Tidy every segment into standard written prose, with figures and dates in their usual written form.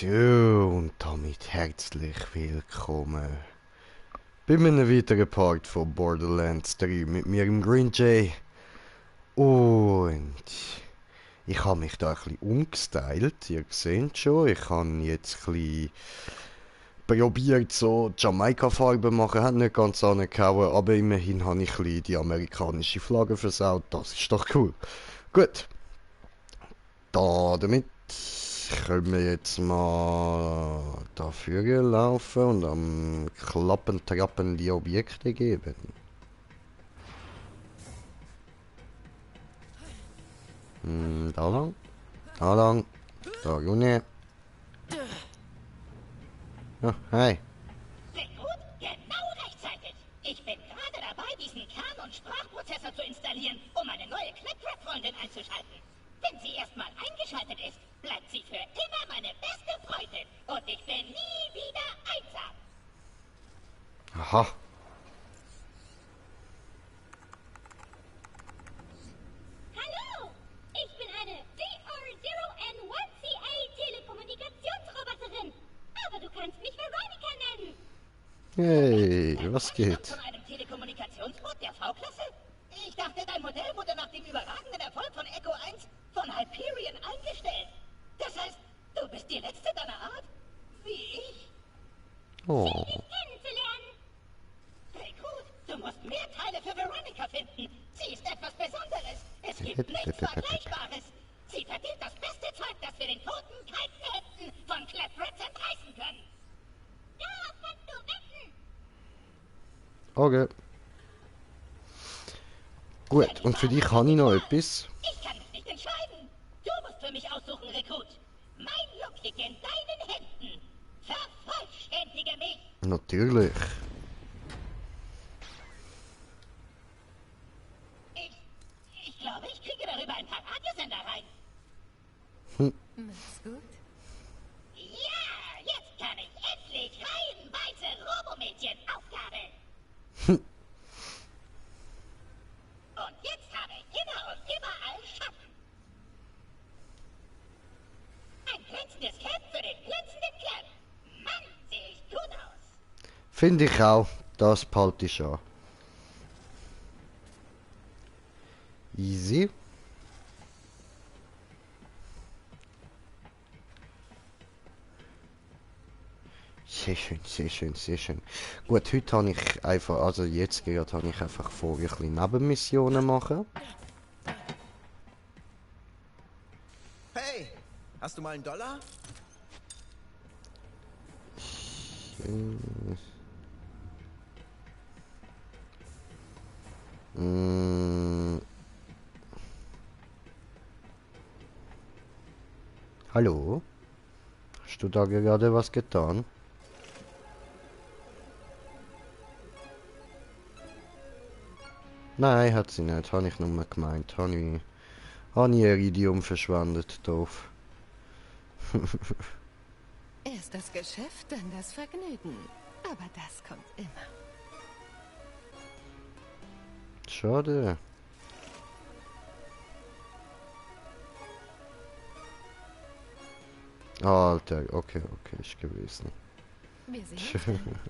So, und damit herzlich willkommen bei einem weiteren Part von Borderlands 3 mit mir, im Green Jay. Und ich habe mich da ein bisschen umgestylt, ihr seht schon. Ich habe jetzt ein bisschen probiert, so Jamaika-Farbe machen, hat nicht ganz angehauen, aber immerhin habe ich ein bisschen die amerikanische Flagge versaut, das ist doch cool. Gut, damit können wir jetzt mal dafür laufen und am Klappen, Trappen die Objekte geben. Da lang, da lang, da runter. Ja, hi. Sehr gut, genau rechtzeitig. Ich bin gerade dabei, diesen Kern- und Sprachprozessor zu installieren, um eine neue Claptrap-Freundin einzuschalten. Wenn sie erstmal eingeschaltet ist, bleibt sie für immer meine beste Freundin und ich bin nie wieder einsam. Aha. Hallo, ich bin eine DR0N1CA-Telekommunikationsroboterin. Aber du kannst mich Veronica nennen. Hey, was geht? Von einem Telekommunikationsbot der V-Klasse? Ich dachte, dein Modell wurde nach dem überragenden Erfolg von Echo 1 von Hyperion eingestellt. Das heißt, du bist die letzte deiner Art? Wie ich? Oh. Schön, dich kennenzulernen. Hey, gut. Du musst mehr Teile für Veronica finden. Sie ist etwas Besonderes. Es gibt nichts Vergleichbares. Sie verdient das beste Zeug, das wir den toten, kalten Händen von Claptrap zerreißen können. Darauf kannst du wetten. Okay. Gut, und für dich habe ich noch etwas. Ich kann mich nicht entscheiden. Du musst für mich aussuchen, Rekrut. Mein Look liegt in deinen Händen. Vervollständige mich. Natürlich. Ich glaube, ich kriege darüber ein paar Radiosender rein. Mach's gut. Ja, jetzt kann ich endlich reihenweise Robomädchen-Aufgabe. Und jetzt habe ich immer und überall Schatten. Ein glänzendes Cap für den glänzenden Cap. Mann, sehe ich gut aus. Finde ich auch. Das behalte ich an. Easy. Sehr schön, sehr schön, sehr schön. Gut, heute habe ich einfach, also jetzt gerade habe ich einfach vor, ein bisschen Nebenmissionen machen. Hey, hast du mal einen Dollar? Hallo? Hast du da gerade was getan? Nein, hat sie nicht. Habe ich nur gemeint. Habe ich Iridium verschwendet, doof. Erst das Geschäft, dann das Vergnügen. Aber das kommt immer. Schade. Alter, okay, ist gewesen. Wir sehen uns dann.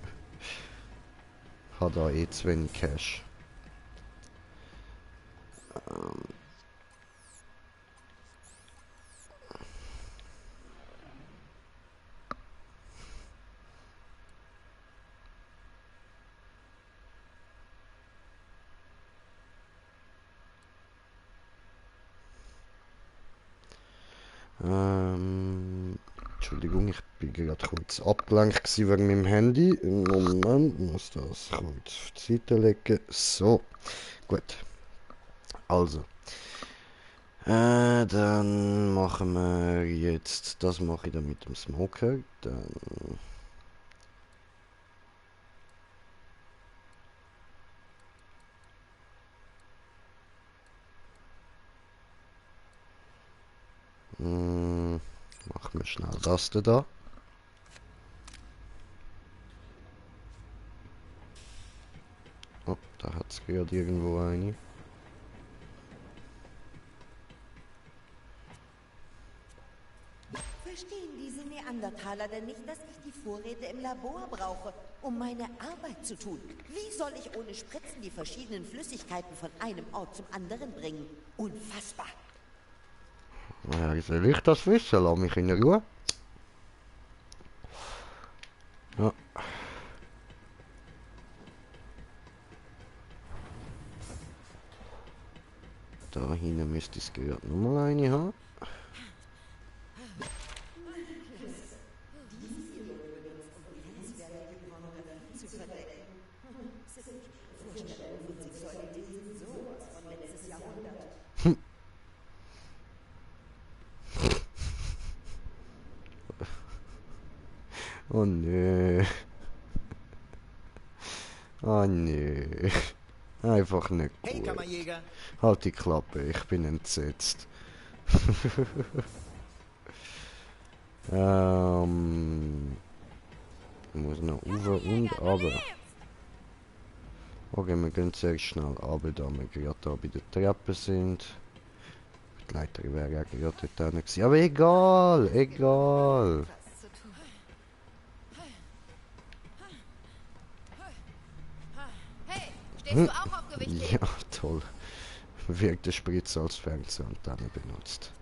Hat da eh zu wenig Cash. Entschuldigung, ich bin gerade kurz abgelenkt gewesen wegen meinem Handy. Im Moment muss das kurz auf die Seite legen. So, gut. Also. Dann machen wir jetzt, das mache ich dann mit dem Smoker. Dann machen wir schnell das da. Oh, da hat es gerade irgendwo eine. Verstehen diese Neandertaler Neandertaler denn nicht, dass ich die Vorräte im Labor brauche, um meine Arbeit zu tun? Wie soll ich ohne Spritzen die verschiedenen Flüssigkeiten von einem Ort zum anderen bringen? Unfassbar. Ja, wie soll ich das wissen? Lass mich in Ruhe. Ja. Da hinten müsste ich es gerade nochmal eine haben. Oh nö. Oh nö. Einfach nicht Hey, gut. Kammerjäger. Halt die Klappe, ich bin entsetzt. Ich muss noch rauf und runter. Okay, wir gehen sehr schnell runter, da wir gerade da bei der Treppe sind. Die Leiter wäre ja gerade dort hinten gewesen. Aber egal, egal. Was zu tun. Hey, stehst du auch auf Gewicht? Ja, toll. Wirkt der Spritz als Fernsehantenne benutzt.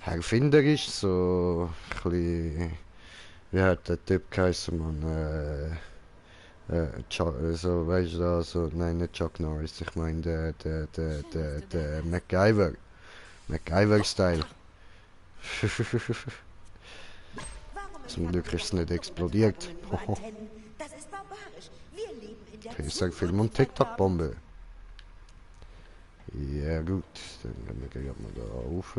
Erfinderisch, so ein bisschen. Wie hat der Typ geheißen, man? So, weißt du da, so, nein, nicht Chuck Norris, ich meine der MacGyver. MacGyver-Style. Zum Glück ist es nicht explodiert. Das ist barbarisch. Wir leben in der Pixar-Film und TikTok-Bombe. Ja gut, dann gehen wir gleich mal da rauf.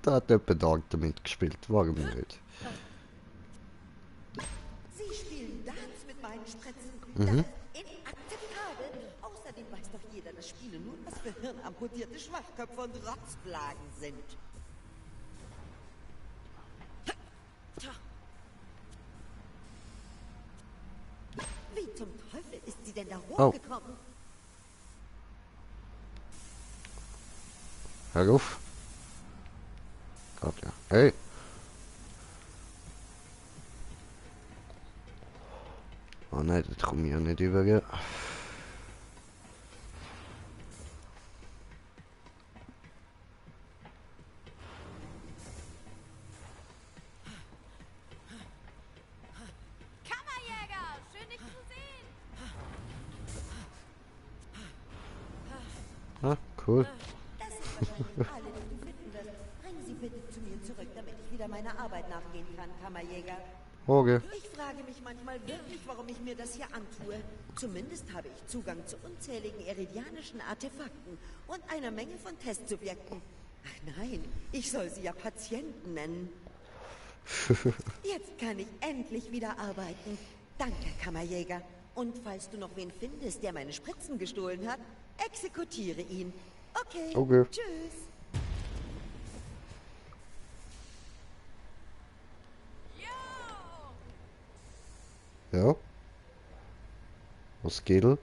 Da hat jemand Dark damit gespielt, warum nicht? Sie spielen Darts mit meinen Spritzen. Das ist inakzeptabel. Außerdem weiß doch jeder, dass Spiele nur was für hirnamputierte Schwachköpfe und Rotzblagen sind. Wie zum Teufel ist sie denn da hochgekommen? Hör auf. Gott, ja. Hey. Oh nein, das komme ich ja nicht über. Kammerjäger, schön dich zu sehen. Ah, cool. Das sind wahrscheinlich alle, die du finden wirst. Bring sie bitte zu mir zurück, damit ich wieder meiner Arbeit nachgehen kann, Kammerjäger. Okay. Ich frage mich manchmal wirklich, warum ich mir das hier antue. Zumindest habe ich Zugang zu unzähligen eridianischen Artefakten und einer Menge von Testsubjekten. Ach nein, ich soll sie ja Patienten nennen. Jetzt kann ich endlich wieder arbeiten. Danke, Kammerjäger. Und falls du noch wen findest, der meine Spritzen gestohlen hat, exekutiere ihn. Okay. Okay. Tschüss. Ja. Was geht? Wir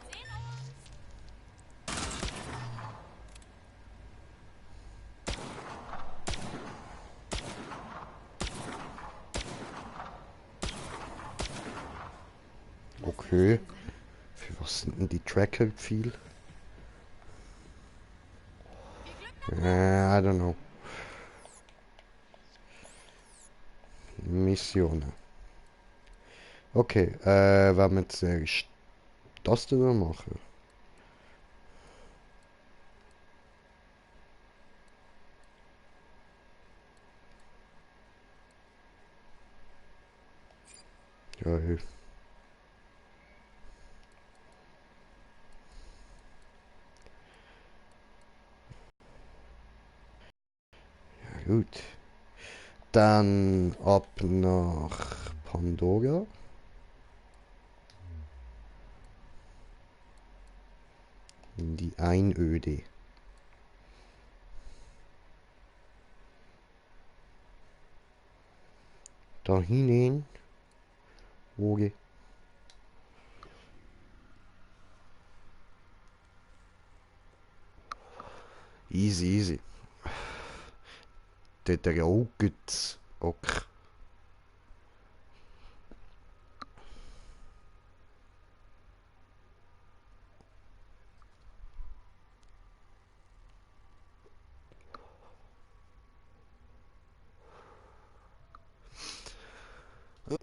sehen uns. Okay. Für was sind denn die Tracker viel? I don't know. Missionen. Okay, wenn wir zuerst das da machen. Geil. Ja, gut. Dann ab nach Pandora. In die Einöde. Da hinein. Woge. Easy, easy. Der auch gut. Okay.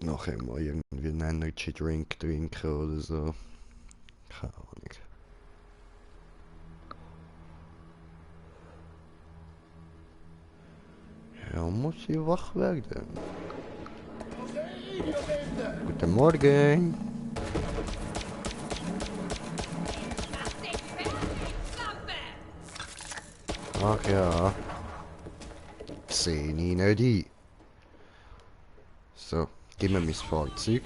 Nachher mal irgendwie einen Energy Drink trinken oder so. Keine Ahnung. Ja, muss ich wach werden. Guten Morgen. Ach ja. Seh ich nicht ein. So, gib mir mein Fahrzeug.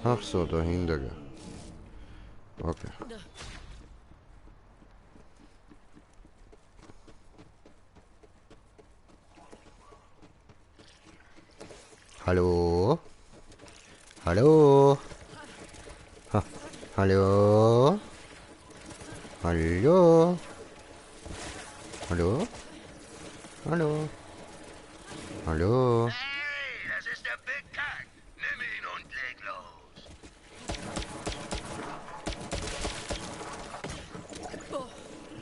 Ach so, dahinter. Okay. Hallo? Hallo? Ha, hallo? Hallo? Hallo? Hallo? Hallo? Hey, das ist der Big Cat. Nimm ihn und leg los.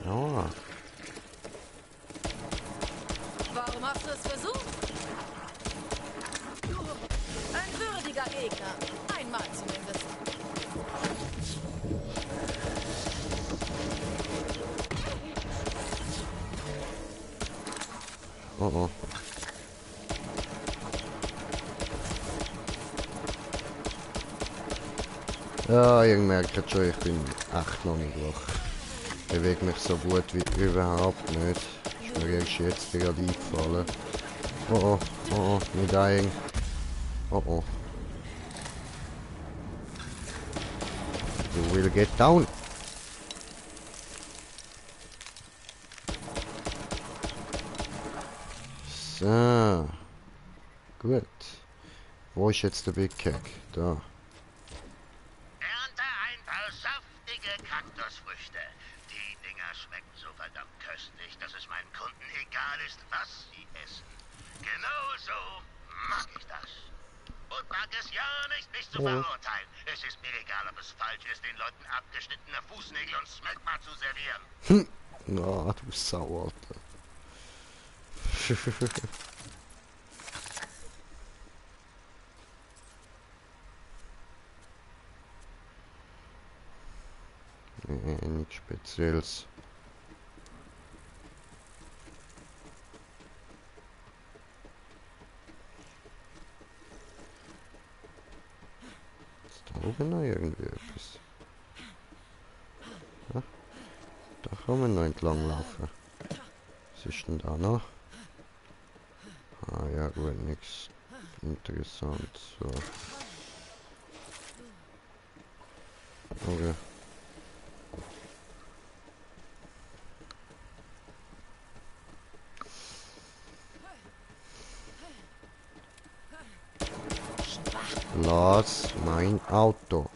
Ja. Warum hast du es versucht? Ein würdiger Gegner. Einmal zumindest. Oh oh. Ja, ihr merkt schon, ich bin echt noch nicht wach. Bewege mich so gut wie überhaupt nicht. Ist mir erst jetzt gerade eingefallen. Oh oh, oh oh, nicht dying. Oh oh. You will get down. So. Gut. Wo ist jetzt der Big Cake? Da. Ernte ein paar saftige Kaktusfrüchte. Die Dinger schmecken so verdammt köstlich, dass es meinen Kunden egal ist, was sie essen. Genau so mag ich das. Und mag es ja nicht, mich zu verurteilen. Es ist mir egal, ob es falsch ist, den Leuten abgeschnittene Fußnägel und Smegma zu servieren. Oh, du Sau, Alter. Nee, nichts Spezielles. Ist da oben noch irgendwie etwas? Ja, da kann man noch entlang laufen. Was ist denn da noch? Ah ja gut, nichts interessant. So. Okay. Lass mein Auto.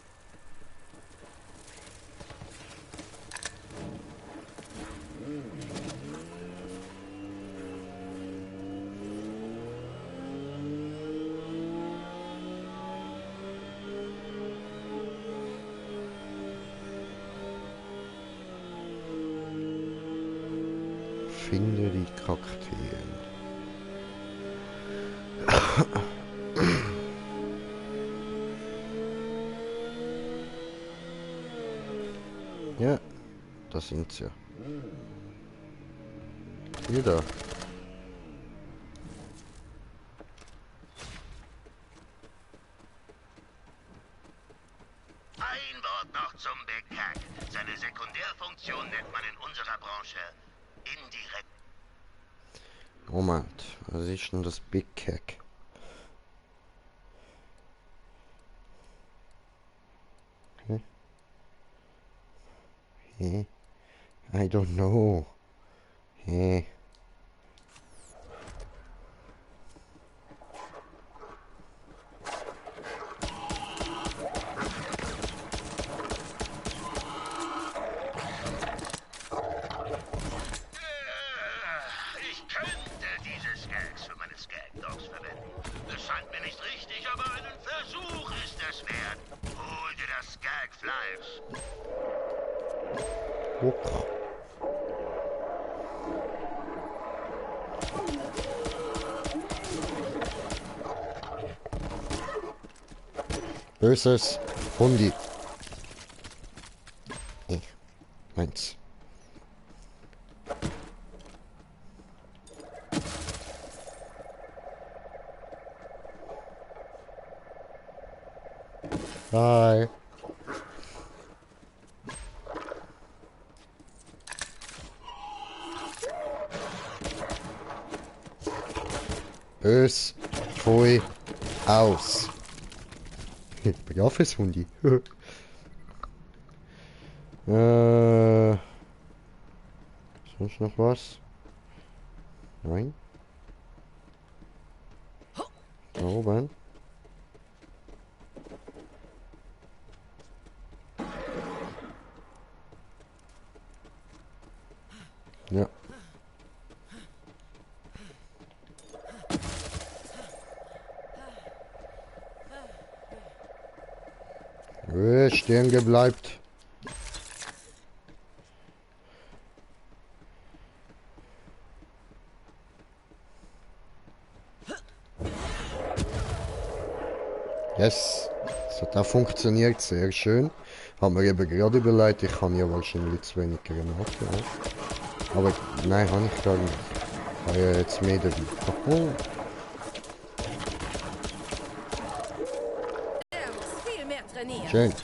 Finde die Kakteen. Ja, da sind sie. Wieder. Ein Wort noch zum Big Hack. Seine Sekundärfunktion nennt man in unserer Branche indirekt. Moment, was ist denn das Big Hack? I don't know. Ich könnte diese Skags für meine Skag-Dogs verwenden. Es scheint mir nicht richtig, aber einen Versuch ist es wert. Hol dir das Skag-Fleisch. Böses Hundi. Meins. Hi. Bös. Pfui. Aus. Braves Hundi. Sonst noch was? Nein. Da oben. Ja. Stehen gebleibt. Yes. So, da funktioniert sehr schön. Haben wir eben gerade überlegt, ich kann ja wahrscheinlich zu wenig Granaten. Ja. Aber nein, habe ich gar nicht. Ich habe ja jetzt mehr dabei. Schön.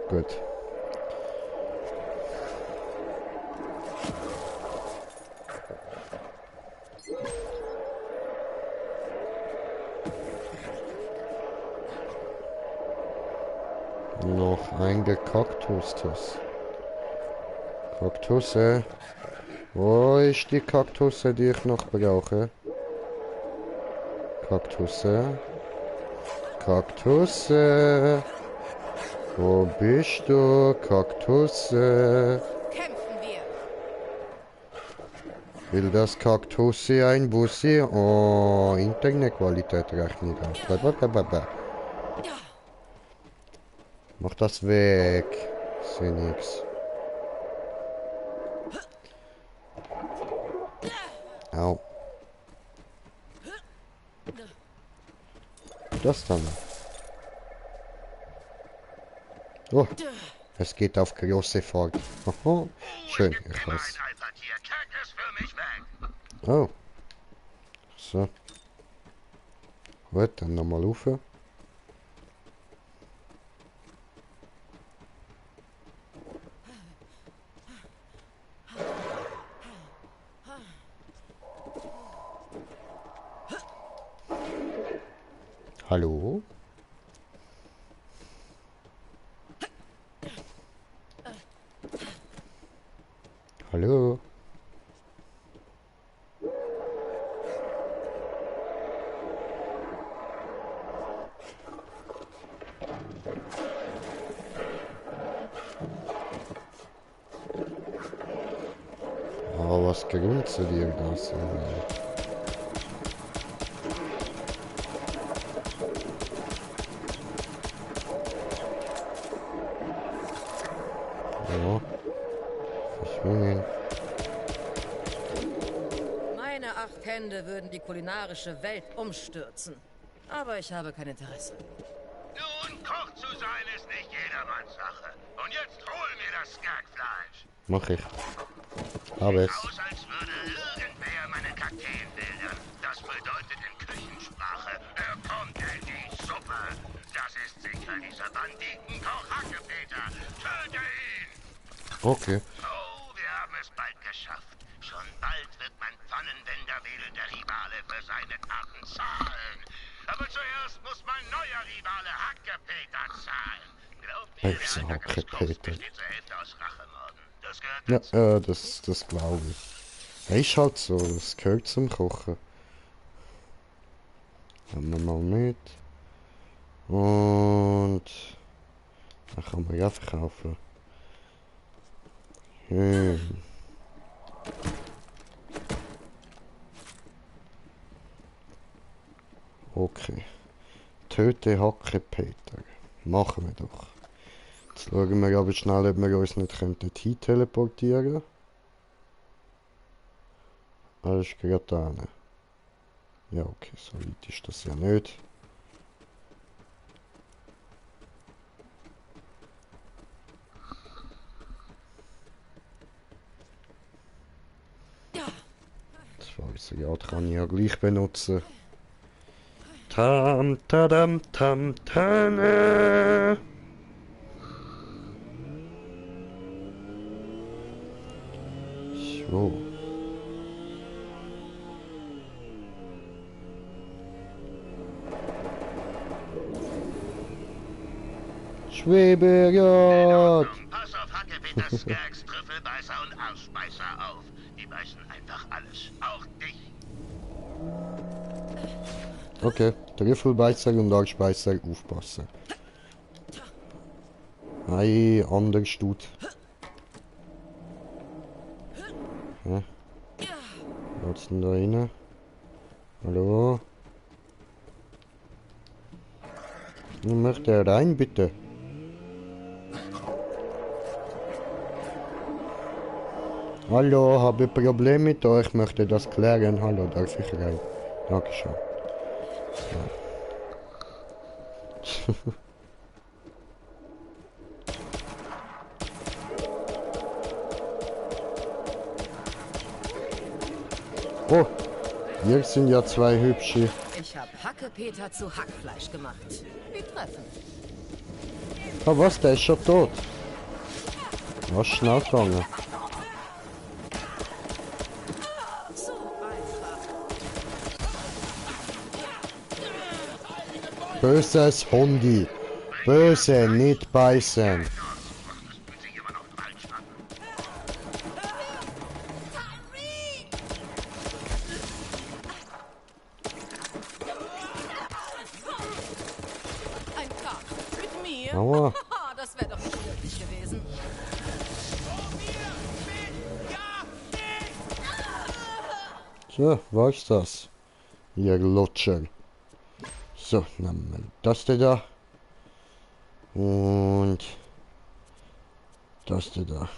Gut. Noch ein Kaktustus. Kaktusse. Wo ist die Kaktusse, die ich noch brauche? Kaktusse. Kaktusse. Wo bist du? Kaktusse. Kämpfen wir. Will das Kaktussi ein Bussi? Oh, Internetqualität reicht nicht aus. Mach das weg. Seh nix. Au. Das dann. Oh, es geht auf große Fahrt. Aha, schön, ich weiß. Oh. So. Gut, dann nochmal rauf. Hallo? Hallo? Oh, was grunzt dir das? Ja. Verschwungen. Meine 8 Hände würden die kulinarische Welt umstürzen. Aber ich habe kein Interesse. Nun Koch zu sein ist nicht jedermanns Sache. Und jetzt hol mir das Skagfleisch. Mach ich. Aber es. Aus, als würde irgendwer meine Kakteen bildern. Das bedeutet in Küchensprache, er kommt in die Suppe. Das ist sicher dieser Banditenkoch Hackepeter. Töte ihn! Okay. Oh, wir haben es bald geschafft. Schon bald wird mein Pfannenwenderwedel der Rivale für seine Taten zahlen. Aber zuerst muss mein neuer Rivale Hackepeter zahlen. Glaub mir, Ich sag der Alltag eines Kochs Hackepeter. besteht zur Hälfte aus Rachemorden. Das gehört Ja, dazu. das glaube ich. Ja, ist halt so, das gehört zum Kochen. Haben wir mal mit. Und dann kann man ja verkaufen. Okay. Töte Hackepeter. Machen wir doch. Jetzt schauen wir aber schnell, ob wir uns nicht hin teleportieren. Alles gerade da. Ja, okay, so weit ist das ja nicht. Das Weißrad kann ich ja gleich benutzen. Tam, tadam, tam, tane. So. Schweberjagd! Pass auf Hackepeters Skags, Trüffelbeißer und Arschbeißer auf. Die beißen einfach alles. Auch dich. Okay, Trüffelbeißer und Arschbeißer aufpassen. Hey, anders tut. Hä? Was ist denn da rein? Hallo? Wo möchte er rein, bitte? Hallo, habe ein Problem mit euch, möchte das klären. Hallo, darf ich rein? Dankeschön. Ja. Oh, hier sind ja zwei hübsche. Ich habe Hackepeter zu Hackfleisch gemacht. Wie treffend. Ah, was? Der ist schon tot. Was schnell gegangen. So einfach. Böses Hundi. Böse, nicht beißen. Das fühlt sich immer noch falsch an. Ein Kampf mit mir? Aua. Das wäre doch nicht möglich gewesen. So, was ist das? Ihr Lutscher. So, nehmen wir das da. Und das da. Gut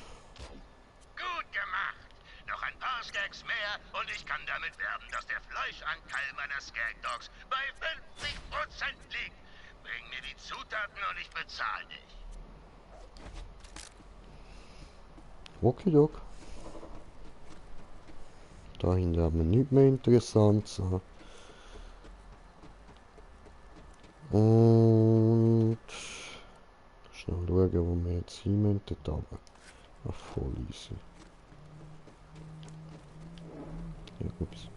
gemacht. Noch ein paar Skags mehr und ich kann damit werben, dass der Fleischanteil meiner Skag-Dogs bei 50% liegt. Bring mir die Zutaten und ich bezahle dich. Okidok. Dahinter haben wir nichts mehr interessant. So. Und schnell schauen, wo wir jetzt hin müssen. Dort oben. Ach, voll easy. Ja, ups.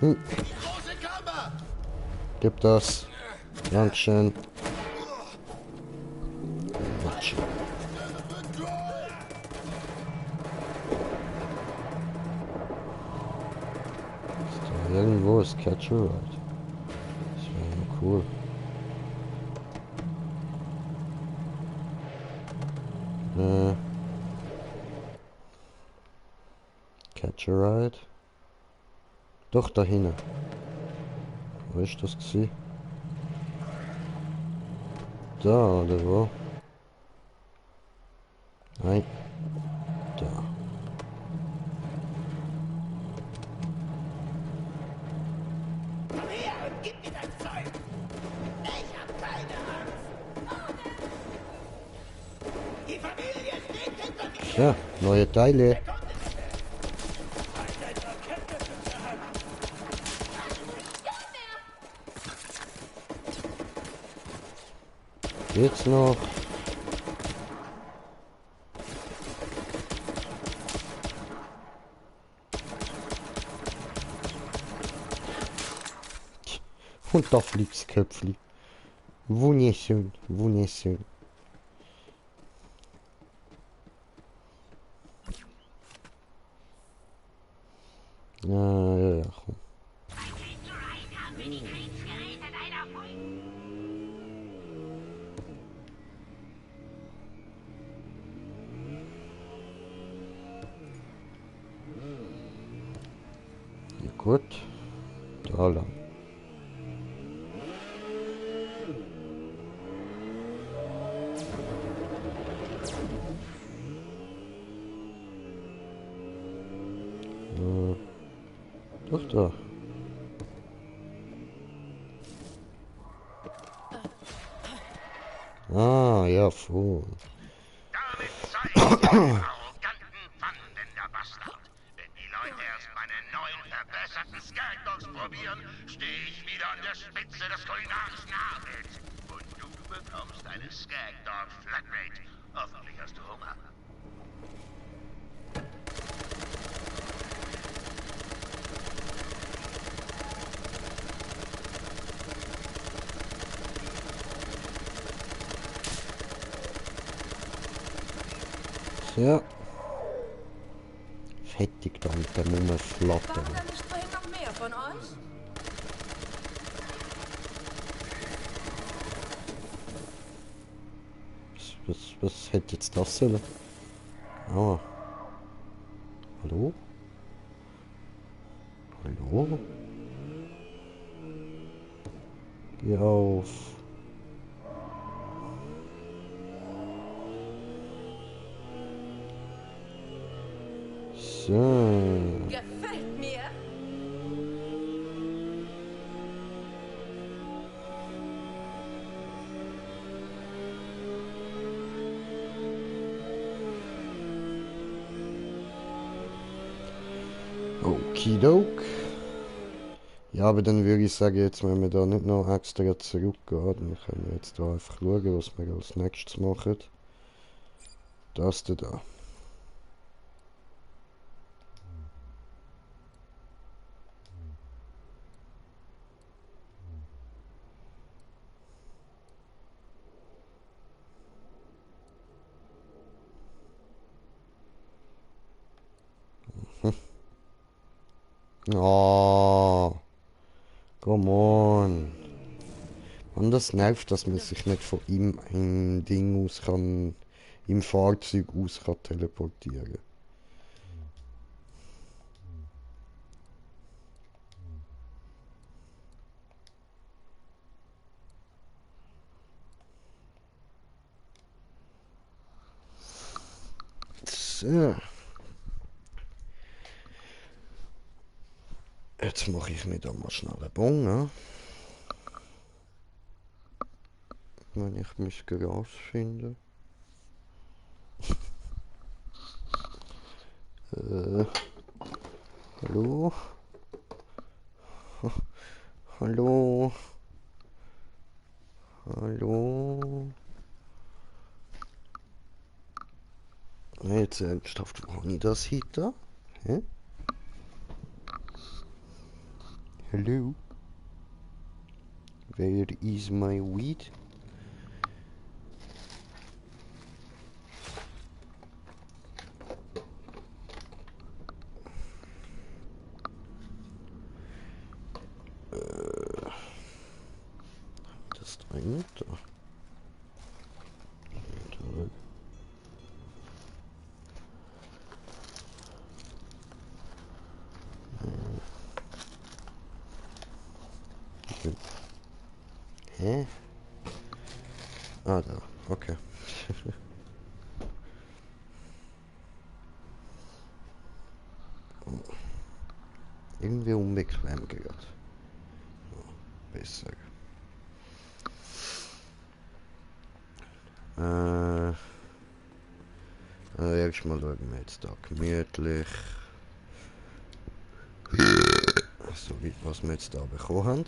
Große Kammer! Gib das. Dankeschön. Quatsch. Ist da irgendwo ist Catcher Ride? Das wäre ja cool. Catcher Ride? Doch, da hinten. Wo ist das gewesen? Da, oder wo? Nein. Da. Komm her und gib mir das Zeug! Ich hab keine Angst! Die Familie steht hinter mir! Ja, neue Teile. Geht's noch? Und da fliegt's Köpfli. Wunderschön, wunderschön. Ja, komm. Ja, gut. Da lang. Doch da. Ah, ja, voll. Damit zeige ich den arroganten Pfannenwender-Bastard. Wenn die Leute erst meine neuen, verbesserten Skagdogs probieren, stehe ich wieder an der Spitze des kulinarischen Nabels. Und du bekommst eine Skagdog Flatrate. Hoffentlich hast du Hunger. Ja. Fettig da mit der Nummer flattern. Waren da nicht vorhin noch mehr von euch? Was hätte jetzt das sollen? Ah. Hallo? Hallo? Geh auf. So. Gefällt mir. Okidok. Ja, aber dann würde ich sagen, jetzt wenn wir da nicht noch extra zurückgehen, dann können wir jetzt da einfach schauen, was wir als nächstes machen. Das da. Oh, come on. Und das nervt, dass man sich nicht von ihm im Ding aus kann, im Fahrzeug aus kann teleportieren. So. Jetzt mache ich mir da mal schnell einen Bon, ne? Wenn ich mich Garage finde. Hallo? Hallo? Hallo? Jetzt ernsthaft, wo habe ich das hinter? Hä? Hallo? Where is my weed? Das dringend da. Hä? Ah, da. Okay. bisschen Klemm gerade. Ja, besser. Erstmal schauen wir jetzt da gemütlich. So weit, was wir jetzt da bekommen haben.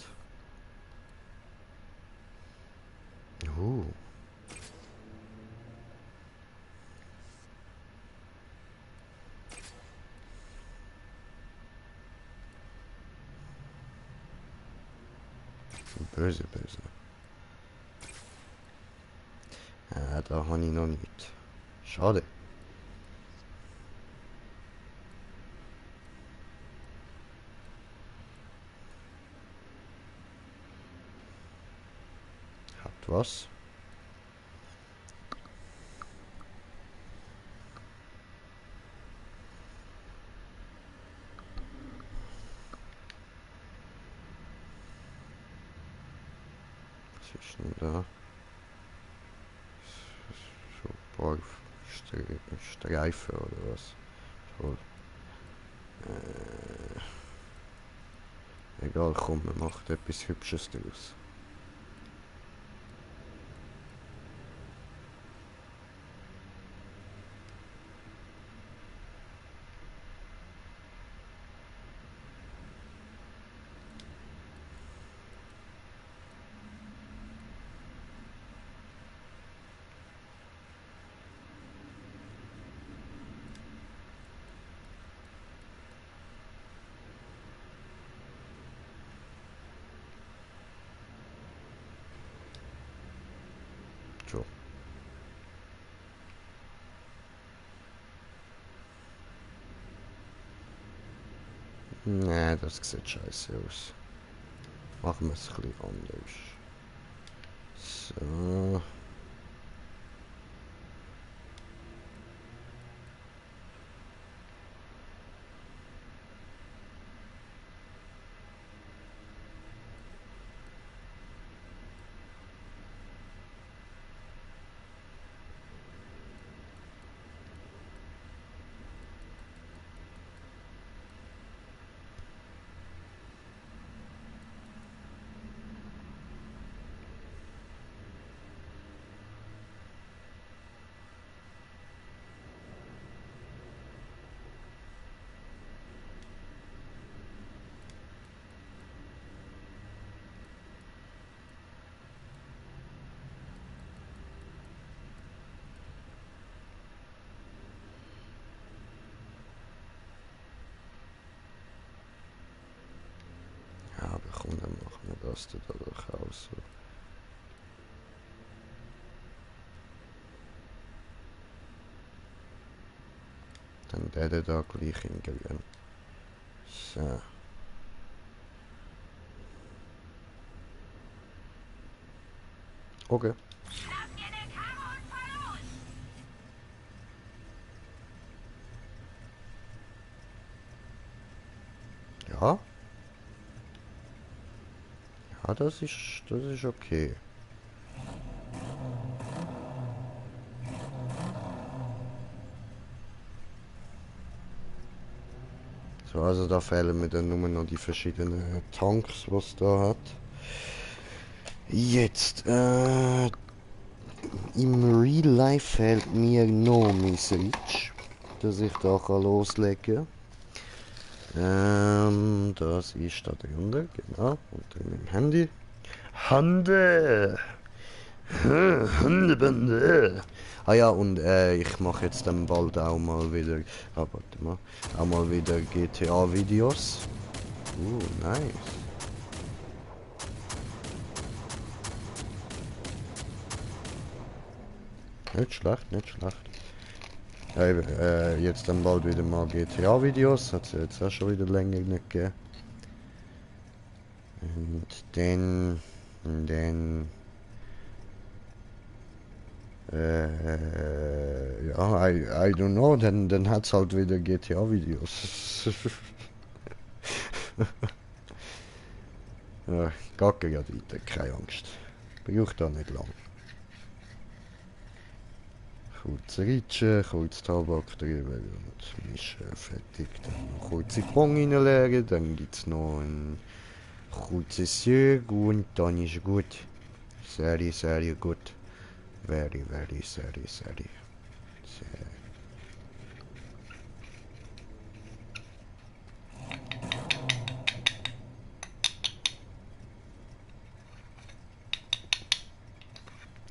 Böse, böse. Da habe ich noch nicht. Schade. Hat was? Was ist denn da? So ein paar Streifen oder was? Toll. Egal, komm, man macht etwas Hübsches daraus. So. Nee, das sieht scheiße aus. Machen wir es ein bisschen anders. So. Ja, aber komm, dann machen wir das da durchaus so. Dann der da gleich in grün. So. Okay. Ja. Ja, das ist okay. So, also da fehlen mir dann nur noch die verschiedenen Tanks, was da hat. Jetzt, im Real Life fehlt mir noch mein Switch, dass ich da kann loslegen kann. Das ist da drunter, genau, unter meinem Handy. Hande! Hundebande! Ah ja, und ich mache jetzt dann bald auch mal wieder, warte mal, auch mal wieder GTA-Videos. Nice. Nicht schlecht, nicht schlecht. Ja, eben, jetzt dann bald wieder mal GTA-Videos, hat es ja jetzt auch schon wieder länger nicht gegeben. Und dann ja, I don't know, dann hat's halt wieder GTA-Videos. Ja, geht gerade weiter, keine Angst. Braucht da nicht lang. Kurz Ritschen, kurz Tabak drüber und mischen, fertig. Dann noch kurz in die Bon reinlegen, dann gibt es noch ein kurzes Jörg und dann ist gut. Sehr, sehr gut. Very, very, sehr.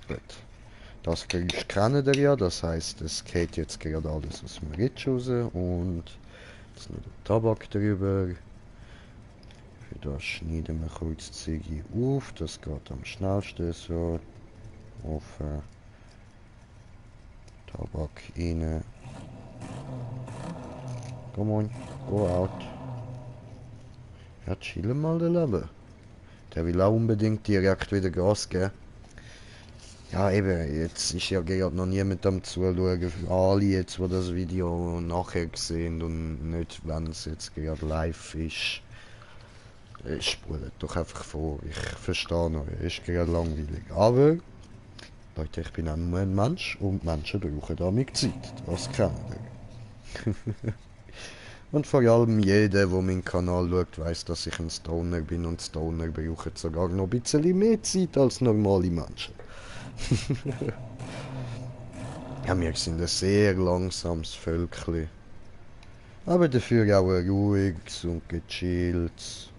Gut. Das Geräusch kennt ihr ja, das heisst, es geht jetzt gerade alles aus dem Ritsch raus und jetzt noch der Tabak drüber. Für das schneiden wir kurz die Ziege auf, das geht am schnellsten so. Offen. Tabak rein. Come on, go out. Ja, chillen mal der Leben. Der will auch unbedingt direkt wieder Gas geben. Ja, eben, jetzt ist ja gerade noch niemand am Zuschauen. Für alle jetzt, die das Video nachher sehen und nicht, wenn es jetzt gerade live ist. Spult doch einfach vor. Ich verstehe noch, ist gerade langweilig. Aber, Leute, ich bin auch nur ein Mensch und Menschen brauchen damit Zeit. Das kennt ihr. Und vor allem jeder, der meinen Kanal schaut, weiss, dass ich ein Stoner bin und Stoner brauchen sogar noch ein bisschen mehr Zeit als normale Menschen. Ja, wir sind ein sehr langsames Völkchen. Aber dafür auch ein ruhiges und gechilltes.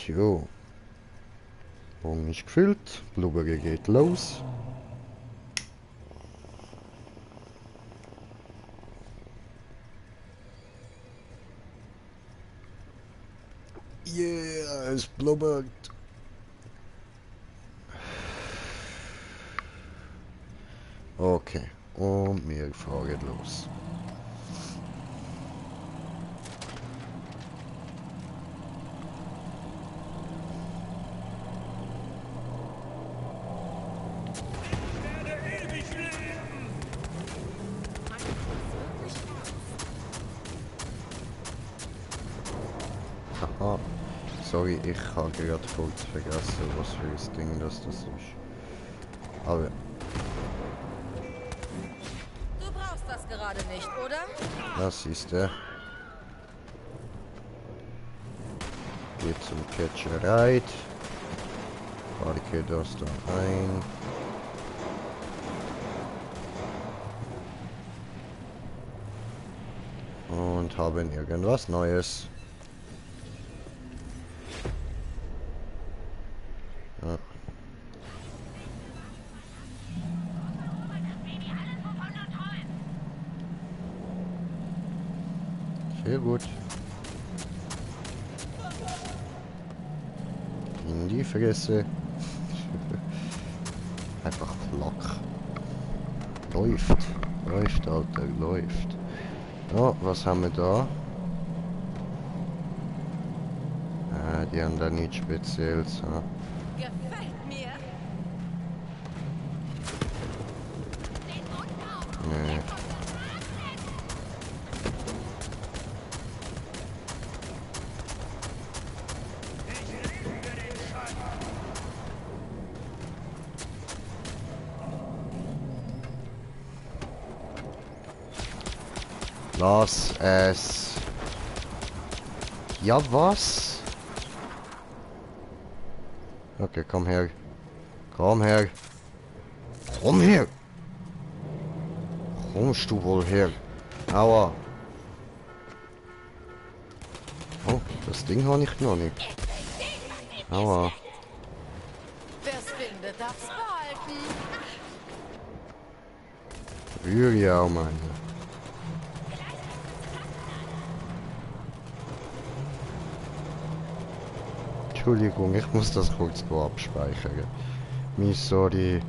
Jo. Bogen ist gefüllt, Blubberge geht los. Yeah, es blubbert. Okay, und wir fahren los. Aha, sorry, ich habe gerade kurz vergessen, was für ein Ding das ist. Aber Du brauchst das gerade nicht, oder? das ist der. Geht zum Catcher Ride. Parke das da ein. Und haben irgendwas Neues. Ja. Sehr gut. In die Fresse. Einfach Flock. Läuft. Läuft, Alter, läuft. Oh, was haben wir da? Ah, die haben da nichts Spezielles. Ha? Gefällt mir. Nee. Lass es. Ja, was? Okay, komm her. Komm her. Komm her. Kommst du wohl her? Aua. Oh, das Ding habe ich noch nicht. Aua. Wer's findet, darf's behalten. Würde ja auch meine. Entschuldigung, ich muss das kurz abspeichern. Mi sorry.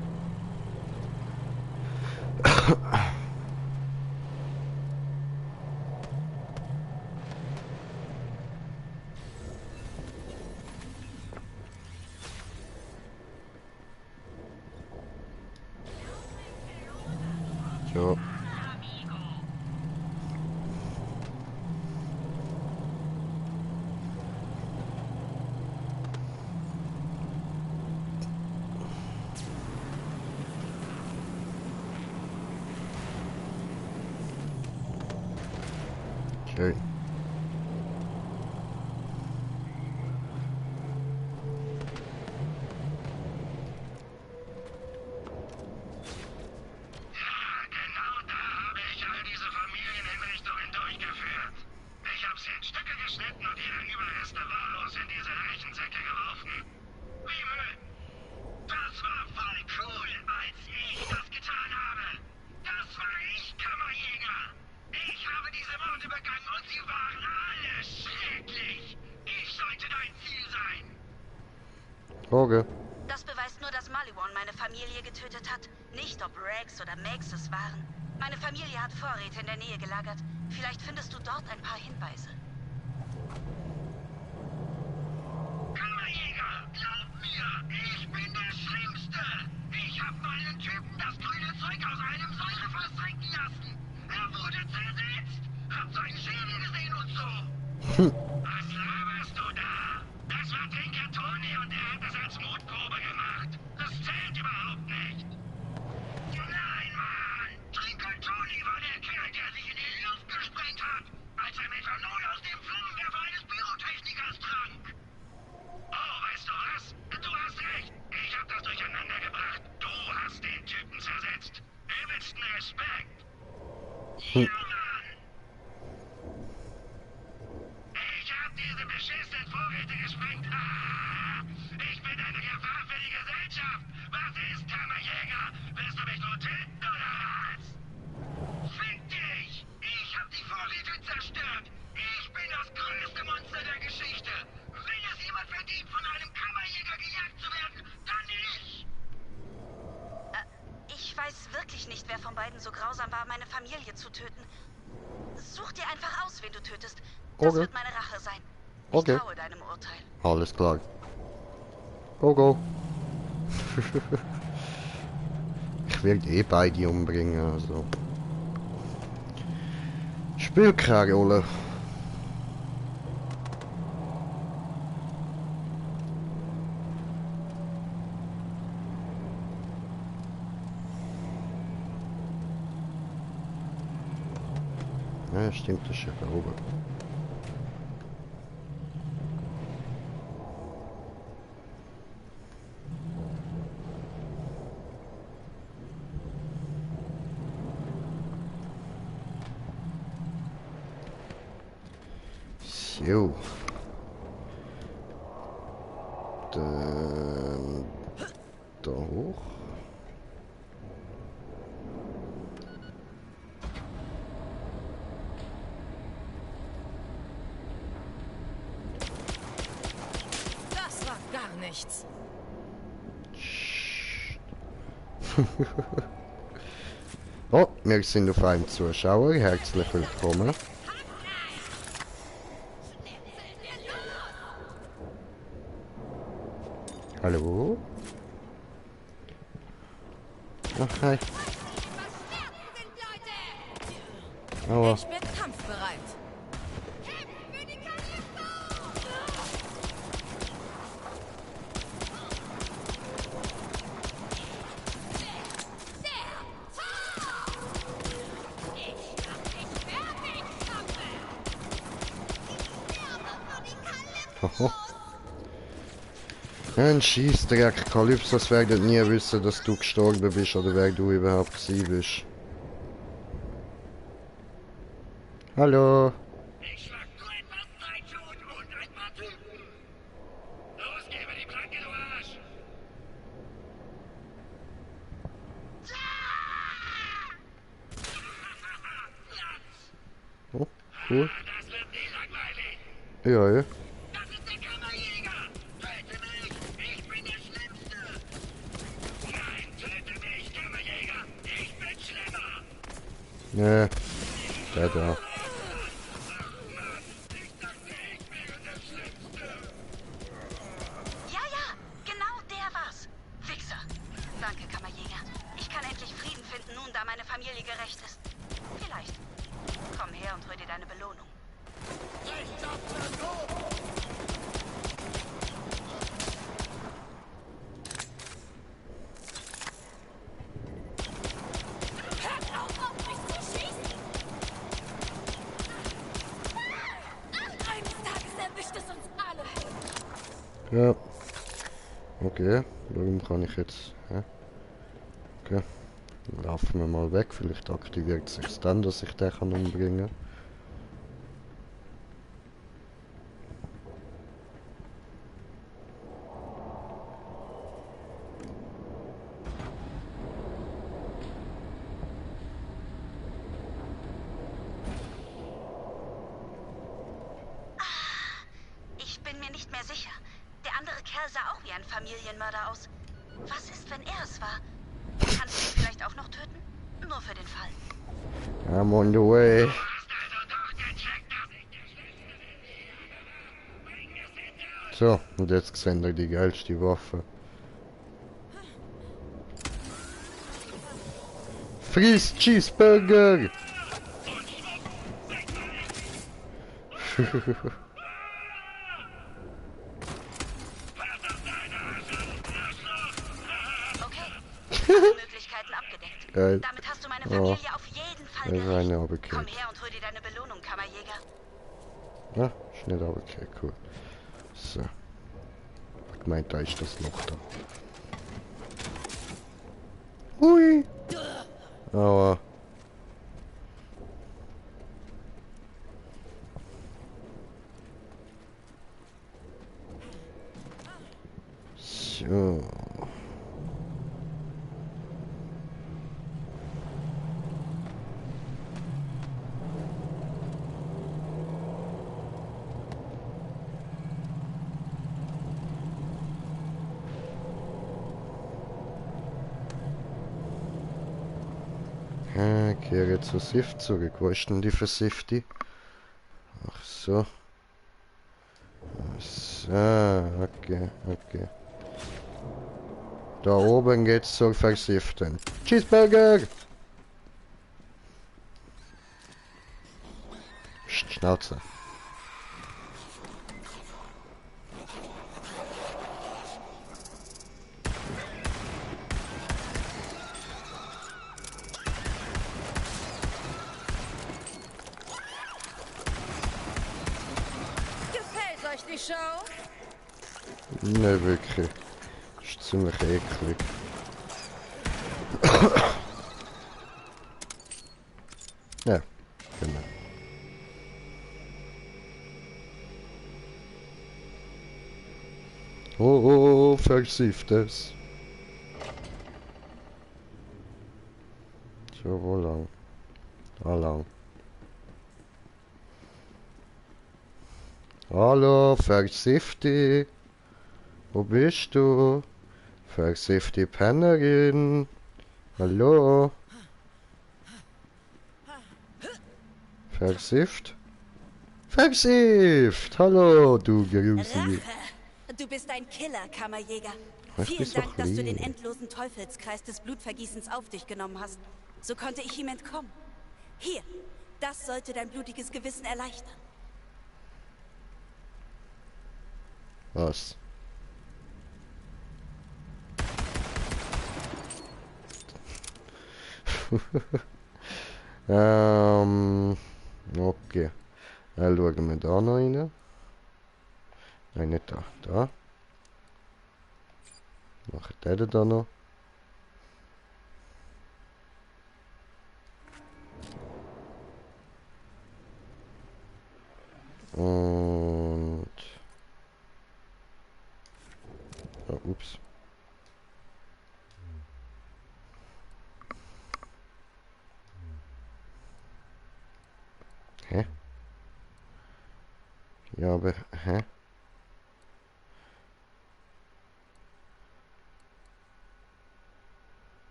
So. Schön. Auge. Das beweist nur, dass Maliwan meine Familie getötet hat. Nicht, ob Rex oder Max es waren. Meine Familie hat Vorräte in der Nähe gelagert. Vielleicht findest du dort ein paar Hinweise. Kammerjäger, glaub mir, ich bin der Schlimmste. Ich hab meinen Typen das grüne Zeug aus einem Säurefass trinken lassen. Er wurde zersetzt. Hab seinen Schädel gesehen und so. Was laberst du da? Das war Trinker Toni und er hat es als Mutprobe gemacht. Das zählt überhaupt nicht. Nein, Mann! Trinker Toni war der Kerl, der sich in die Luft gesprengt hat, als er Methanol aus dem Flammenwerfer eines Pyrotechnikers trank. Oh, weißt du was? Du hast recht. Ich hab das durcheinander gebracht. Du hast den Typen zersetzt. Übelsten Respekt. Ja, Mann! Ich hab diese beschissenen Vorräte gesprengt. Ich bin eine Gefahr für die Gesellschaft. Was ist, Kammerjäger? Willst du mich nur töten oder was? Fick dich! Ich hab die Vorräte zerstört. Ich bin das größte Monster der Geschichte. Wenn es jemand verdient, von einem Kammerjäger gejagt zu werden, dann ich. Ich weiß wirklich nicht, wer von beiden so grausam war, meine Familie zu töten. Such dir einfach aus, wen du tötest. Das Okay. wird meine Rache sein. Ich Okay. traue deinem Urteil. Alles klar. Go, go. Ich werde eh beide umbringen, also. Spielt keine Rolle. Ja, stimmt, das ist ja da oben. So. Dann da hoch. Das war gar nichts. Oh, wir sind auf einem Zuschauer. Herzlich willkommen. Hallo? Ach, hi. Aua. Ich bin kampfbereit. Hoho. Ein Scheißdreck. Kalypsos werdet nie wissen, dass du gestorben bist oder wer du überhaupt gewesen bist. Hallo. Ich schlag nur etwas Zeit und ein paar Typen. Los, geh über die Planke, du Arsch! Oh, cool. Das wird nie langweilig. Ja, ja. Das ist der Kammerjäger. Töte mich. Ich bin der Schlimmste. Nein, töte mich, Kammerjäger. Ich bin schlimmer. Ne. Der da. Ich dachte, ich wäre der Schlimmste. Ja, ja, genau der war's. Wichser. Danke, Kammerjäger. Ich kann endlich Frieden finden, nun da meine Familie gerecht ist. Vielleicht. Komm her und hol dir deine Belohnung. Ja. Okay, warum kann ich jetzt... Hä? Okay. Dann laufen wir mal weg, vielleicht aktiviert es sich dann, dass ich den kann umbringen kann. Ich bin mir nicht mehr sicher. Der andere Kerl sah auch wie ein Familienmörder aus. Was ist, wenn er es war? Kannst du ihn vielleicht auch noch töten? Nur für den Fall. I'm on the way. So, und jetzt sehen wir die geilste Waffe. Friss Cheeseburger! Möglichkeiten abgedeckt. Geil. Damit hast du meine Familie auf jeden Fall gerecht. Komm her und hol dir deine Belohnung, Kammerjäger. Ja, schnell aber okay, cool. So. Ich meinte, da ist das Loch da. Hui! Aber. So. Kehre zur Sift zurück. Wo ist denn die Versifti? Ach so. So, okay, okay. Da oben geht's zur Versiften. Cheeseburger! Psst, Schnauze. Gefällt euch die Show? Ne, wirklich. Ist ziemlich eklig. Ja, genau. Oh, versifft es. So, wo lang? Da lang. Hallo, Versifti. Wo bist du? Versifti Pennerin. Hallo? Versifft? Versifft! Hallo, du Grusi. Rache! Du bist ein Killer, Kammerjäger. Ich Vielen bin's Dank, doch dass du den lieb. endlosen Teufelskreis des Blutvergießens auf dich genommen hast. So konnte ich ihm entkommen. Hier, das sollte dein blutiges Gewissen erleichtern. Was? Okay. Dann schauen wir da noch rein. Nein, nicht da. Da. Machen den da noch. Und... Oh, ups. Hä? Ja, aber... Hä?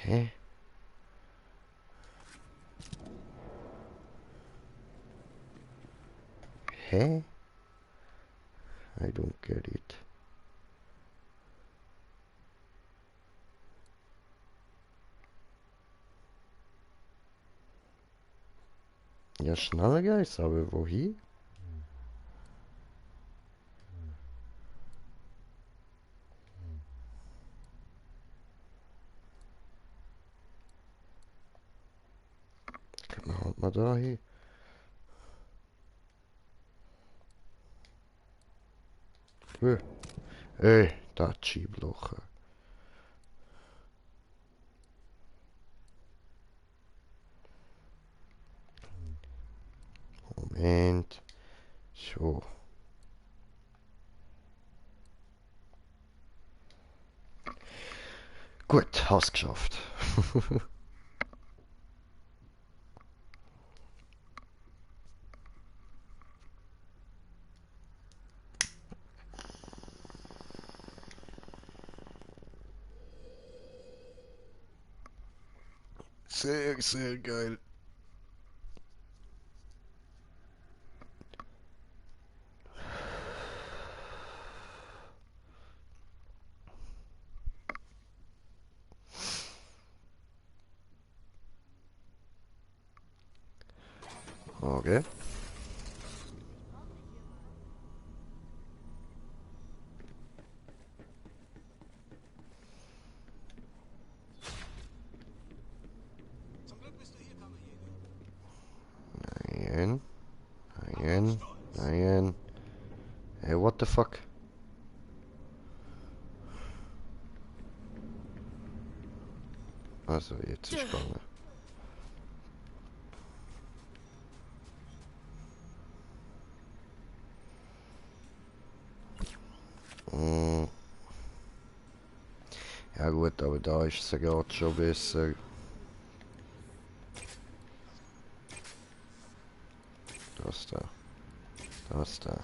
Hä? Hä? I don't get it. Ja, schneller Geist, aber wohin? man da hin? Da Schieblocher. Moment. So. Gut, hast geschafft. Sehr, sehr geil. Okay. Nein. Nein. Nein. Hey, what the fuck? Also, jetzt ist gegangen. Ja gut, aber da ist es ja gerade schon besser. Das da. Das da.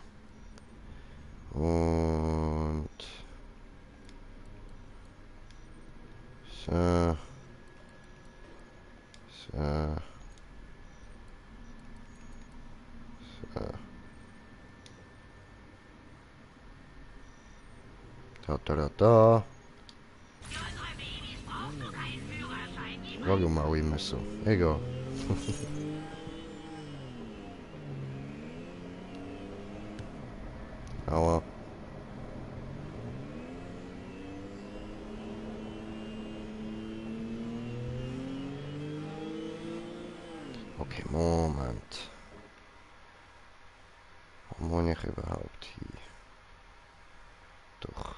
Und... So. So. So. Da. Warum auch immer so. Egal. Aua. Okay, Moment. Wo muss ich überhaupt hin? Doch.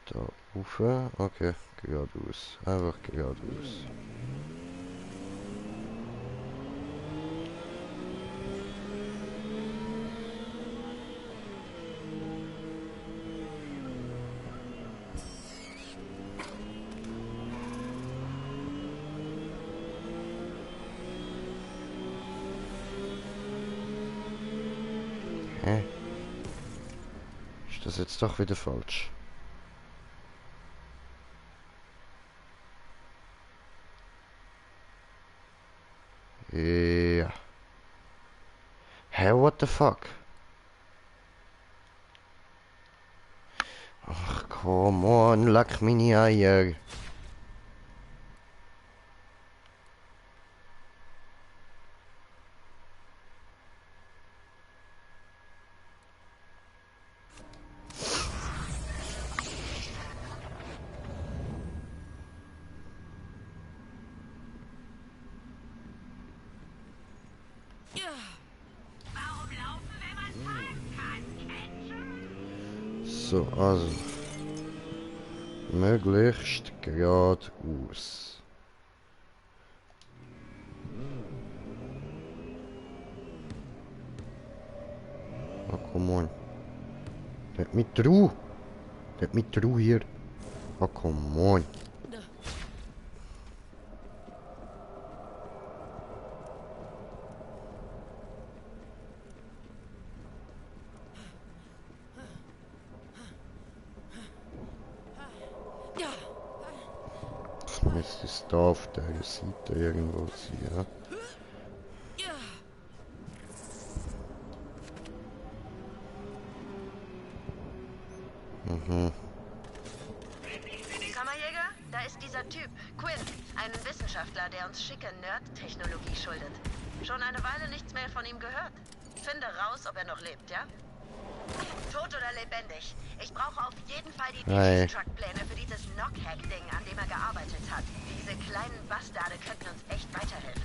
Da rauf. Okay, geradeaus. Einfach geradeaus. Hä? Ist das jetzt doch wieder falsch? Ja. Hä, what the fuck? Ach, come on, leck meine Eier. So, also. Möglichst geradeaus. Oh, come on. Let me through. Let me through hier. Oh, come on. Müsste es da auf der Seite irgendwo sein, ja? Mhm. Kammerjäger, da ist dieser Typ, Quinn, ein Wissenschaftler, der uns schicke Nerd-Technologie schuldet. Schon eine Weile nichts mehr von ihm gehört. Finde raus, ob er noch lebt, ja? Tot oder lebendig. Ich brauche auf jeden Fall die Truck-Pläne für dieses Knock-Hack-Ding, an dem er gearbeitet hat. Diese kleinen Bastarde könnten uns echt weiterhelfen.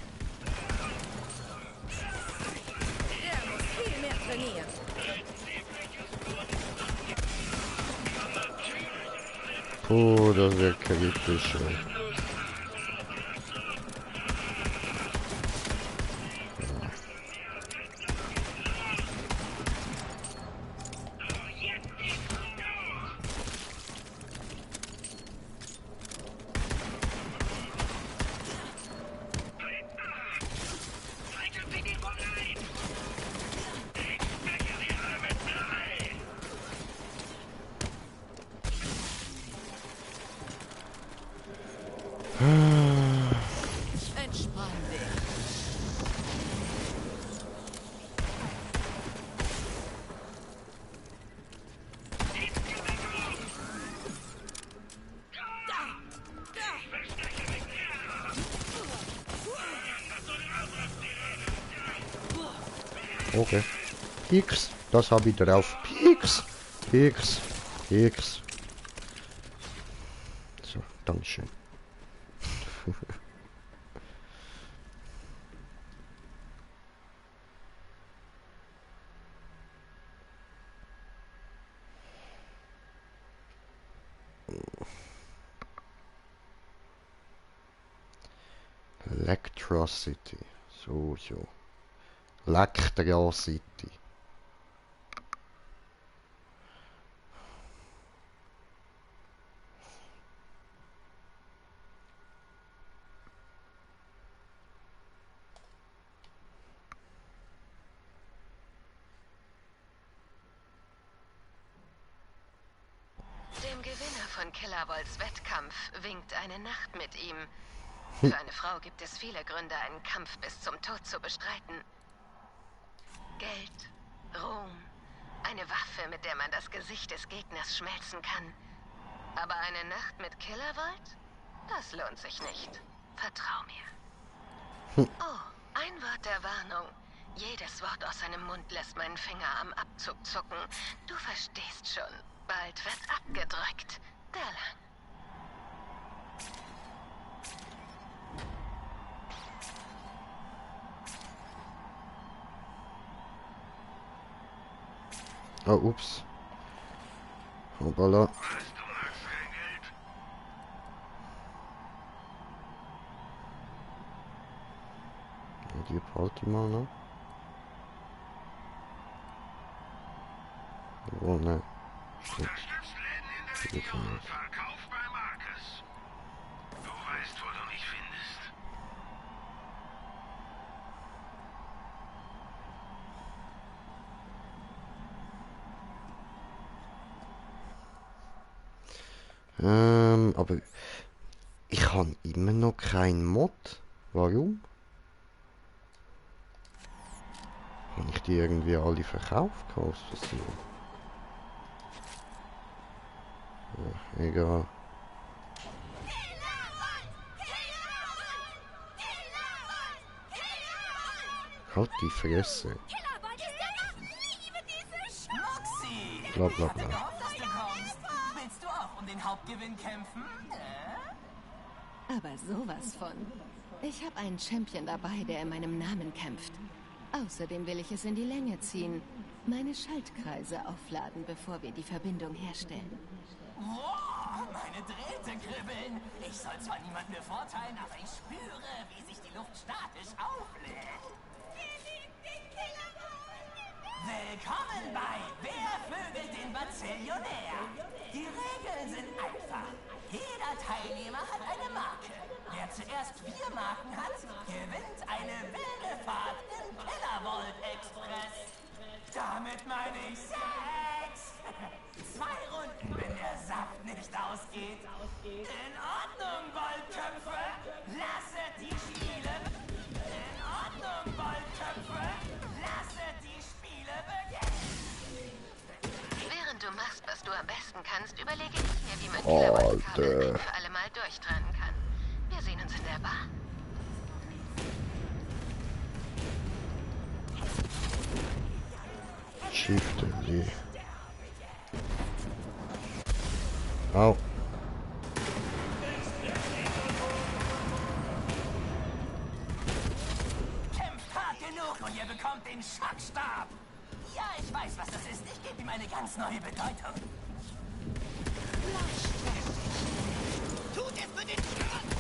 Er muss viel mehr trainieren. Oh, das wird kritisch. Entspann dich. Okay. Pieks, das habe ich drauf. Pieks, Pieks, Pieks. So, Dankeschön. Electricity. So. Electricity. Dem Gewinner von Killerwolds Wettkampf winkt eine Nacht mit ihm. Für eine Frau gibt es viele Gründe, einen Kampf bis zum Tod zu bestreiten. Geld, Ruhm, eine Waffe, mit der man das Gesicht des Gegners schmelzen kann. Aber eine Nacht mit Killerwold? Das lohnt sich nicht. Vertrau mir. Oh, ein Wort der Warnung. Jedes Wort aus seinem Mund lässt meinen Finger am Abzug zucken. Du verstehst schon. Bald wird abgedrückt. Der lang. Oh, ups. Hoppala. Die behalte ich mal noch. Oh nein. Verkauf bei Marcus. Du weißt, wo du mich findest. Aber ich habe immer noch keinen Mod. Warum? Habe ich die irgendwie alle verkauft? Aus Versehen? Ja, egal. Halt die Fresse. Bla bla bla. Willst du auch um den Hauptgewinn kämpfen? Aber sowas von. Ich habe einen Champion dabei, der in meinem Namen kämpft. Außerdem will ich es in die Länge ziehen. Meine Schaltkreise aufladen, bevor wir die Verbindung herstellen. Wow, meine Drähte kribbeln. Ich soll zwar niemanden bevorteilen, aber ich spüre, wie sich die Luft statisch auflädt. Willkommen bei Wer vögelt den Bazillionär? Die Regeln sind einfach. Jeder Teilnehmer hat eine Marke. Wer zuerst 4 Marken hat, gewinnt eine wilde Fahrt im Killerwold Express. Damit meine ich Sex. 2 Runden, wenn der Saft nicht ausgeht. In Ordnung, Goldköpfe. Lasset die Spiele. In Ordnung, Goldköpfe. Lasset die Spiele beginnen. Während du machst, was du am besten kannst, überlege ich mir, wie man Killerwolds Kabel ein für alle Mal durchtrennen kann. Wir sehen uns in der Bar. Shift D. Au. den Schockstab. Ja, ich weiß, was das ist. Ich gebe ihm eine ganz neue Bedeutung. Tut es für den Schatz!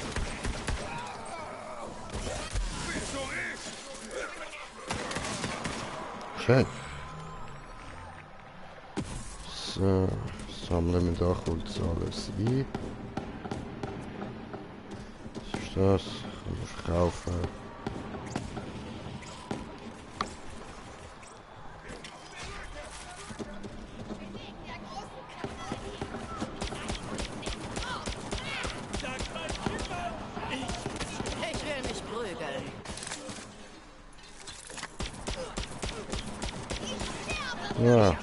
Schön. So, sammeln wir da kurz alles ein. Was ist das? Kann man verkaufen. Ich will mich prügeln. Ja.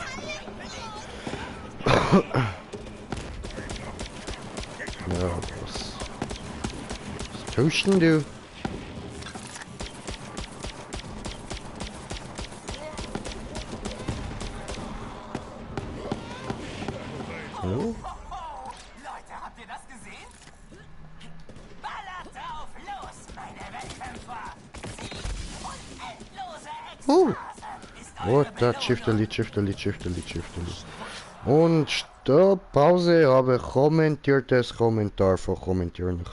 Ja, was tust denn du? Hallo? Leute, habt ihr das gesehen? Ballert drauf los, meine Wettkämpfer! Sieg und endlose Ekstase ist eure Oh, da Shifteli. Und Stopp, Pause, habe kommentiertes Kommentar von kommentieren.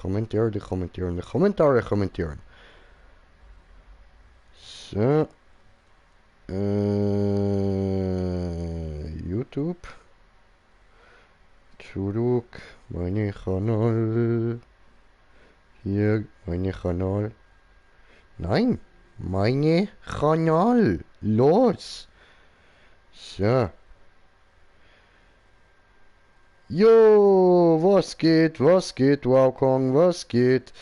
So. YouTube. Zurück, meine Kanal. Hier, meine Kanal. Nein, meine Kanal. Los. So. Jo, was geht, Wowkong, was geht?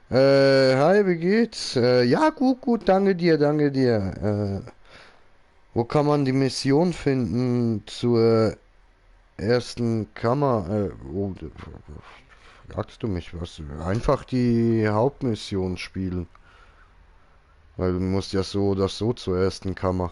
Hi, wie geht's? Ja, gut, danke dir. Wo kann man die Mission finden zur ersten Kammer? Fragst du mich was? Einfach die Hauptmission spielen. Weil du musst ja so oder so zur ersten Kammer.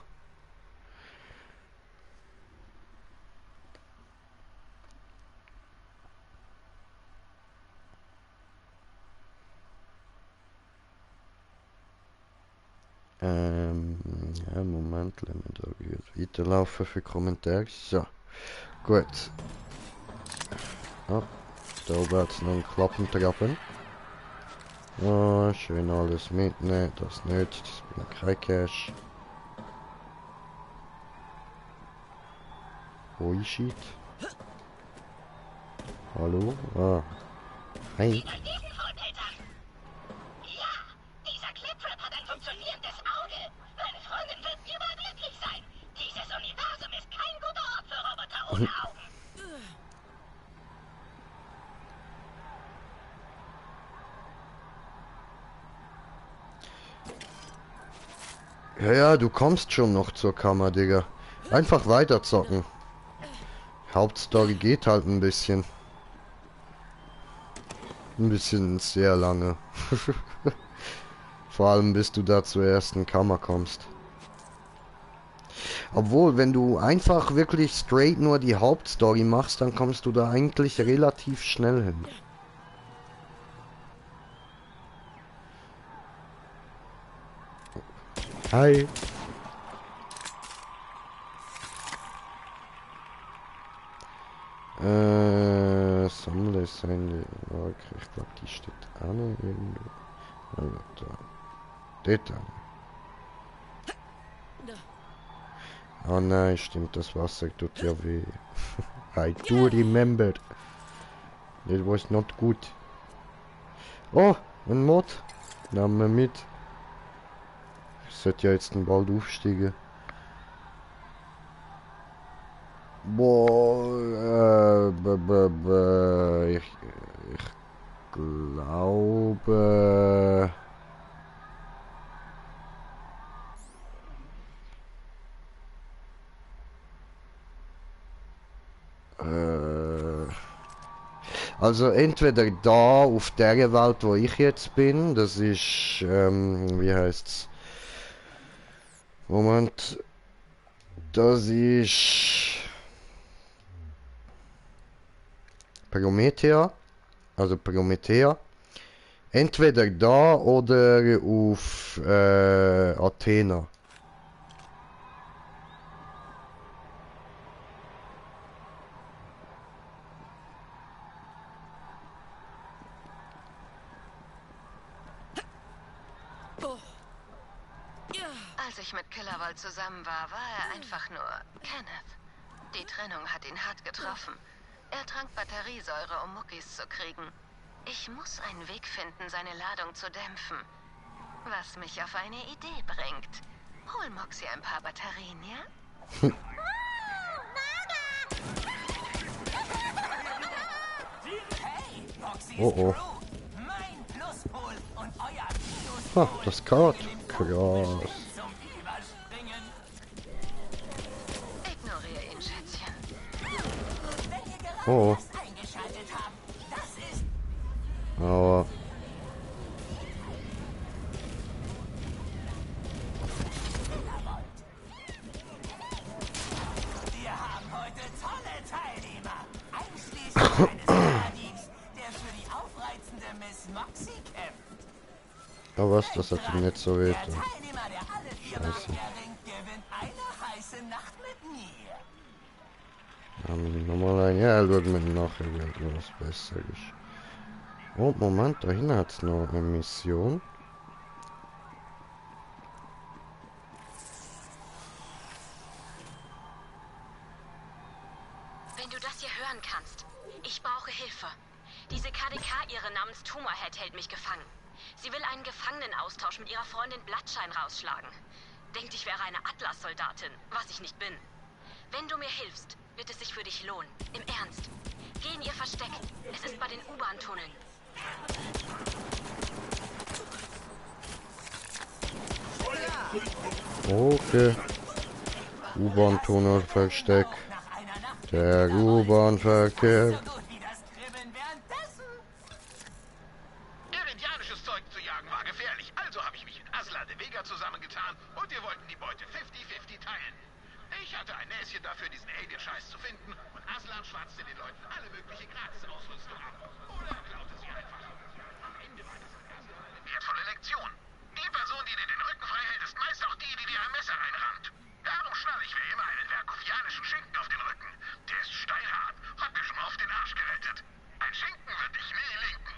Ja, Moment, lassen wir da wieder weiterlaufen für Kommentare. So, gut. Ah, da oben hat es noch einen Klappentrappen. Ah, schön alles mitnehmen, das nicht, das bringt kein Cash. Wo ist es? Hallo? Ah. Hi. Dieser Cliptrap hat ein funktionierendes Auge. Meine Freundin wird überglücklich sein. Dieses Universum ist kein guter Ort für Roboter ohne Augen. Ja, du kommst schon noch zur Kammer, Digga. Einfach weiter zocken. Hauptstory geht halt ein bisschen. Ein bisschen sehr lange. Vor allem bis du da zur ersten Kammer kommst. Obwohl, wenn du einfach wirklich straight nur die Hauptstory machst, dann kommst du da eigentlich relativ schnell hin. Hi. Sammle seine... Okay, ich glaube, die steht auch noch irgendwo. Also, da. Dort. Oh nein, stimmt, das Wasser tut ja weh. I do remember. It was not good. Oh, ein Mod. Nehmen wir mit. Ich sollte ja jetzt bald aufsteigen. Boah, ich glaube... Also entweder da auf der Welt, wo ich jetzt bin, das ist, wie heißt's? Moment, das ist Promethea, also Promethea. Entweder da oder auf Athena. Als ich mit Killerwald zusammen war, war er einfach nur Kenneth. Die Trennung hat ihn hart getroffen. Er trank Batteriesäure, um Muckis zu kriegen. Ich muss einen Weg finden, seine Ladung zu dämpfen. Was mich auf eine Idee bringt. Hol Moxie ein paar Batterien, ja? Oh oh. Ha, das Kart. Krass. Ignoriere ihn, Schätzchen. Oh. Aber. Wir haben heute tolle Teilnehmer. Einschließlich eines Paladins, der für die aufreizende Miss Moxie kämpft. Aber was, das hat ihm nicht so weh. Der Teilnehmer, der alle 4 Marken erringt, gewinnt eine heiße Nacht mit mir. Normal ein, ja, schauen wir nachher, was besser ist. Oh, Moment, da hinten hat es noch eine Mission. Wenn du das hier hören kannst, ich brauche Hilfe. Diese KDK, ihre namens Tumorhead, hält mich gefangen. Sie will einen Gefangenenaustausch mit ihrer Freundin Bloodshine rausschlagen. Denkt, ich wäre eine Atlas-Soldatin, was ich nicht bin. Wenn du mir hilfst, wird es sich für dich lohnen. Im Ernst. Geh in ihr Versteck. Es ist bei den U-Bahn-Tunneln. Okay. U-Bahn-Tunnel, Versteck. Der U-Bahn-Verkehr. Iridianisches Zeug zu jagen war gefährlich, also habe ich mich mit Asla de Vega zusammengetan und wir wollten die Beute 50-50 teilen. Ich hatte ein Näschen dafür, diesen Alien-Scheiß zu finden und Aslan schwatzte den Leuten alle mögliche Gratis-Ausrüstung ab. Oder klaute sie einfach. Am Ende war das eine wertvolle Lektion. Die Person, die dir den Rücken frei hält, ist meist auch die, die dir ein Messer reinrammt. Darum schnalle ich mir immer einen verkufianischen Schinken auf den Rücken. Der ist steinhart, hat mir schon oft den Arsch gerettet. Ein Schinken wird dich nie linken.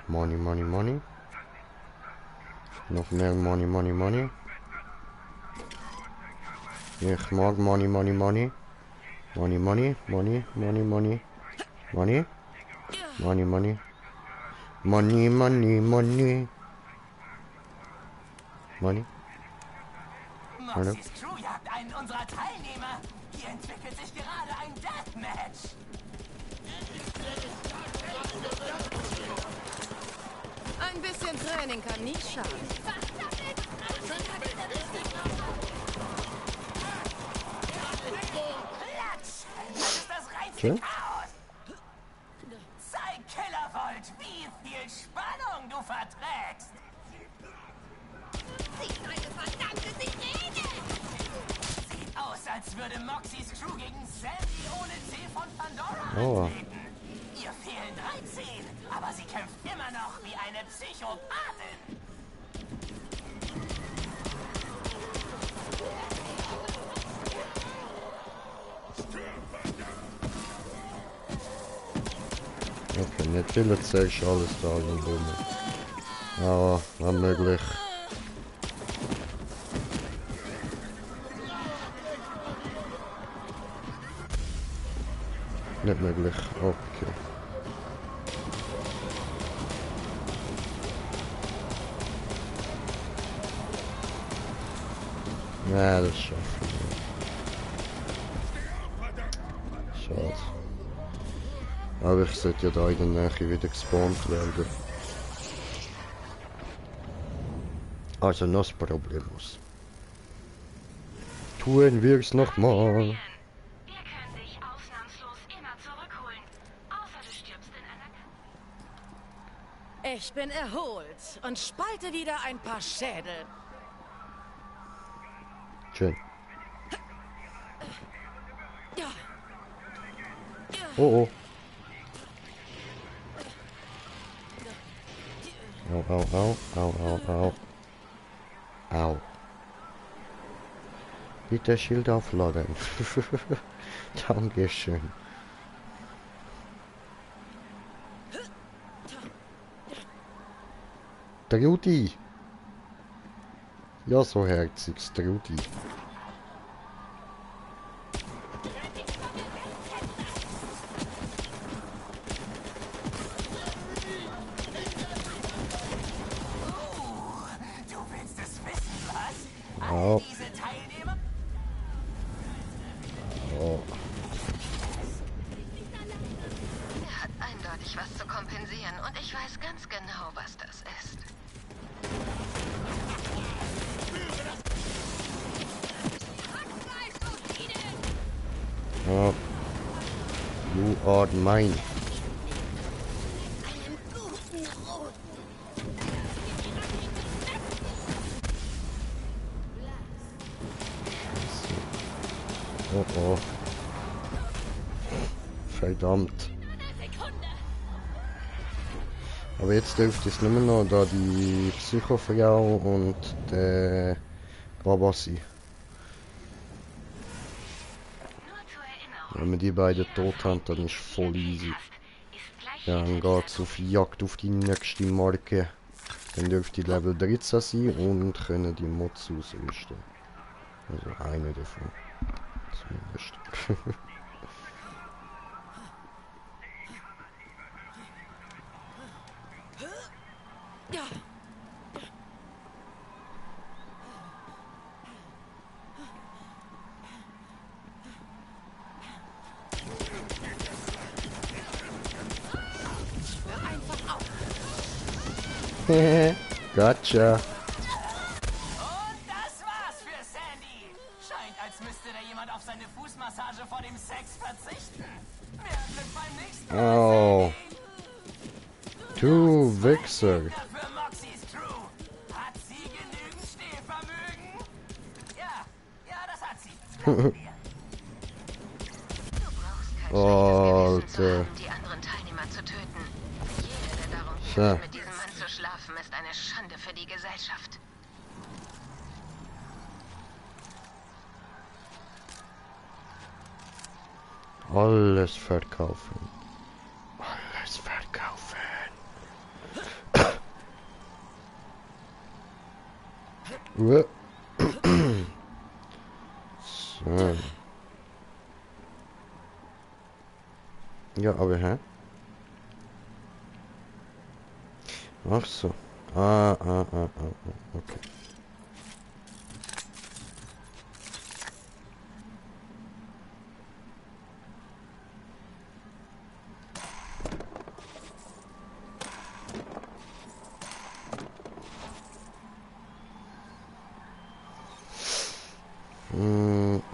Money, money, money. Noch mehr money, money, money. Ich mag money, money, money. Money, money, money, money, money. Money. Money, money. Money, money, money. Money. Moxie's Crew jagt einen unserer Teilnehmer. Hier entwickelt sich gerade ein Deathmatch. Ein bisschen Training kann nie schaden. Platsch! Das ist das reinste Okay. Chaos. Zeig Killervolt, wie viel Spannung du verträgst. Sieht aus, als würde Moxie's Crew gegen Sandy ohne C von Pandora Oh. antreten. Ihr fehlen 13, aber sie kämpft immer noch wie eine Psychopathin. Okay, nicht viele zeigst alles da in Dumme. Aber war möglich. Nicht möglich. Okay. Ja, das schaffen wir. Schade. Aber ich sollte ja da in der Nähe wieder gespawnt werden. Also noch das Problem muss. Tun wir es nochmal. Wir können dich ausnahmslos immer zurückholen. Außer du stirbst in einer Kampf. Ich bin erholt und spalte wieder ein paar Schädel. Schön. Oh oh. Au, au, au, au, au, au. Au. Bitte Schild aufladen. Dankeschön. Strudi. Ja, so herzig, Strudi. Du willst es wissen, was? Ja. All diese Teilnehmer... Oh. Er hat eindeutig was zu kompensieren und ich weiß ganz genau, was das ist. Ja. You are mine. Oh oh. Verdammt. Aber jetzt dürfte es nur noch da die Psychofrau und der Baba sein. Wenn wir die beiden tot haben, dann ist voll easy. Ja, dann geht's auf Jagd auf die nächste Marke. Dann dürfte die Level 13 sein und können die Mods ausrüsten. Also eine davon. Zumindest. Gotcha. Und das war's für Sandy. Scheint, als müsste da jemand auf seine Fußmassage vor dem Sex verzichten. Mehr Glück beim nächsten Mal, Oh. Sandy. Du Wichser. Für Moxies Crew. Hat sie genügend Stehvermögen? Ja, das hat sie. Glauben wir. Du brauchst kein schlechtes Gewissen zu Alter. haben, die anderen Teilnehmer zu töten. Jeder, der darum Tja. kämpft, mit diesem Mann zu schlafen, ist eine Schande für die Gesellschaft. Alles verkaufen. Alles verkaufen. So. Ja, aber hä? Ach so. Okay.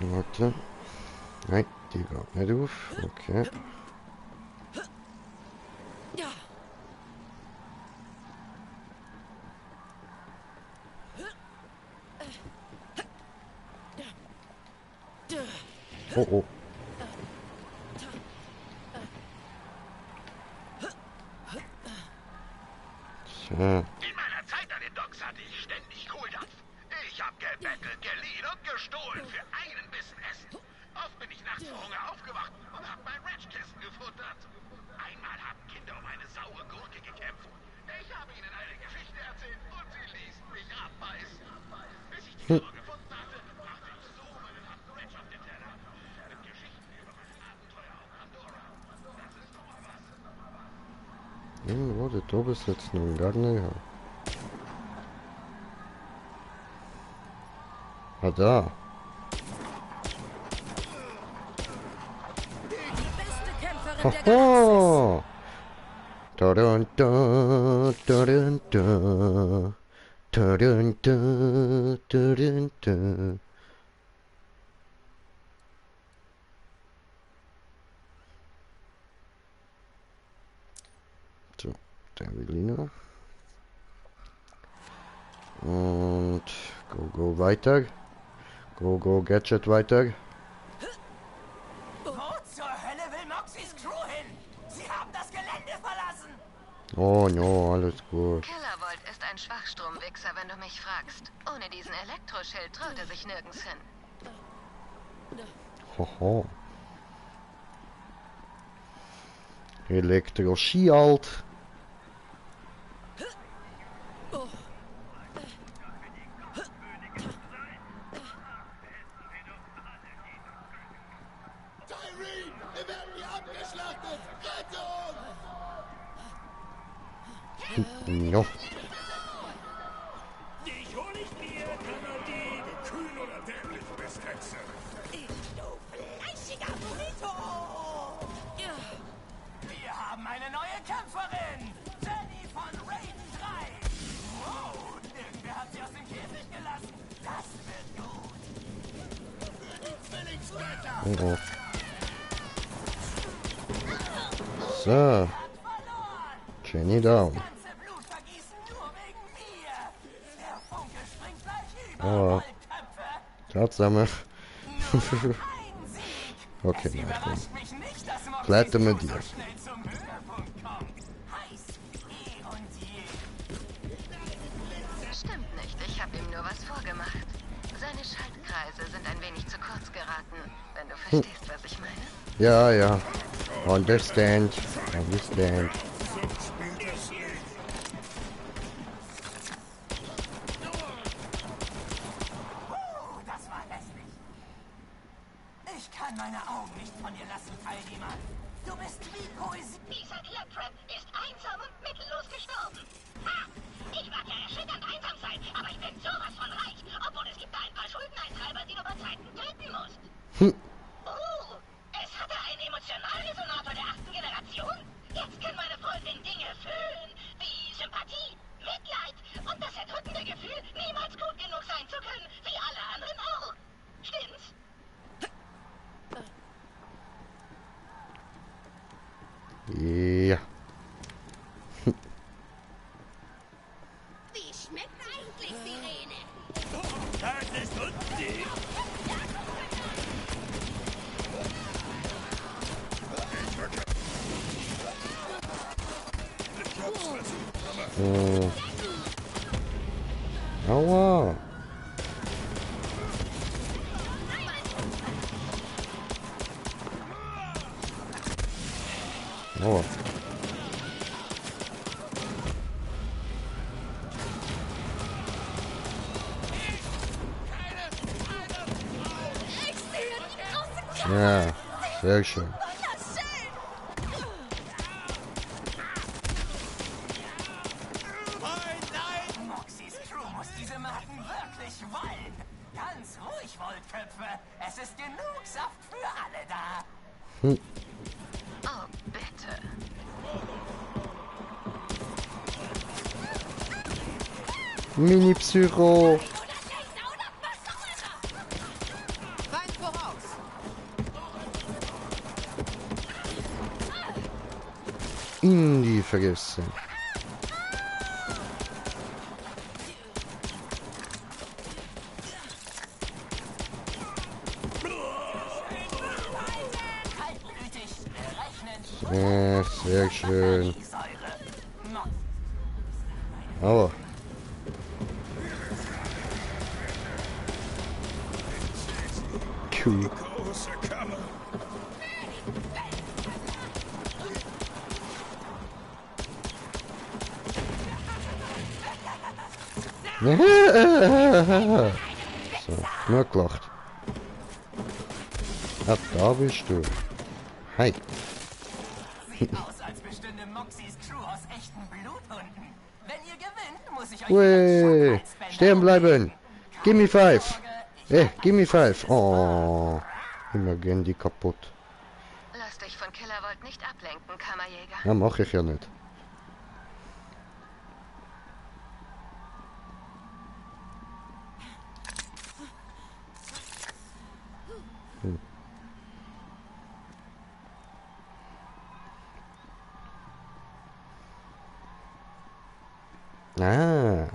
Warte. Nein, die geht nicht auf. Okay. Oh oh. So. In meiner Zeit an den Docks hatte ich ständig Kohldampf. Ich hab gebettelt, geliehen und gestohlen für einen Bissen Essen. Oft bin ich nachts vor Hunger aufgewacht und hab mein Ratchkissen gefuttert. Einmal haben Kinder um eine saure Gurke gekämpft. Ich habe ihnen eine Geschichte erzählt und sie ließen mich abbeißen. Bis ich die Frau gefunden hatte, brachte ich so meinen Ratch auf den Teller. Mit Geschichten über mein Abenteuer auf Pandora. Das ist doch mal was. Irgendwo da oben ist jetzt noch ein Garten. Ja. Ah, da. Die beste Kämpferin der Galaxis. Haha! Tadun, da, tadun, da. Tadun, da, tadun, da. So, der Velina. Und go weiter. Go Gadget weiter. Wo zur Hölle will Moxies Crew hin? Sie haben das Gelände verlassen. Oh no, alles gut. Kellervold ist ein Schwachstromwichser, wenn du mich fragst. Ohne diesen Elektroschild traut er sich nirgends hin. Hoho. Elektroschild. Ja. Dich hol ich mir, Kanadi, du kühn oder dämlich bist, Hexe. Fleischiger Burrito! Wir haben eine neue Kämpferin. Jenny von Raiden 3. Wow, irgendwer hat sie aus dem Käfig gelassen. Das wird gut. Die Zwillingsgötter. Oh, oh. So. Jenny down. Das ganze Blut vergießen nur wegen mir. Der Funke springt gleich über. Oh. Vollköpfe. Tatsache. Ein Sieg. Okay, Es na, komm. überrascht mich nicht, dass Moxie Bleib mit so dir. schnell zum Höhepunkt kommt. Heiß eh und je. Stimmt nicht, ich habe ihm nur was vorgemacht. Seine Schaltkreise sind ein wenig zu kurz geraten, wenn du verstehst, was ich meine. Ja, ja. Understand. Understand. Das war hässlich. Ich kann meine Augen nicht von dir lassen, Teilnehmer. Du bist wie Poesie. Dieser Claptrap ist einsam und mittellos gestorben. Ha! Ich mag ja erschütternd einsam sein, aber ich bin sowas von reich. Obwohl es gibt da ein paar Schuldeneintreiber, die du bei Zeiten töten musst. Es hatte einen Emotionalresonator der 8. Generation. Jetzt kann meine Freundin Dinge fühlen, wie Sympathie, Mitleid und das erdrückende Gefühl, niemals gut genug sein zu können, wie alle anderen auch. Stimmt's? Ja. Wie schmeckt eigentlich Sirene? Das ist lustig. Aua. Aua. Ja, sehr schön. Moxies Crew muss diese Marken wirklich wollen. Ganz ruhig, Wollköpfe. Es ist genug Saft für alle da. Oh, bitte. Mini-Psycho. Weit voraus! Indie vergessen. Kaltblütig, berechnend, Ja, sehr schön. Säure. Aua. Cool. Große Kammer. So, nur gelacht. Ah, da bist du. Hi. Sieht aus, als bestünde Moxies Crew aus echten Bluthunden. Wenn ihr gewinnt, muss ich euch Ui, einen Schockhalsbänder stehen bleiben. umlegen. Gimme five. Sorge, ich Gimme five. Oh, immer gehen die kaputt. Lass dich von Killervolt nicht ablenken, Kammerjäger. Ja, mache ich ja nicht. Ah.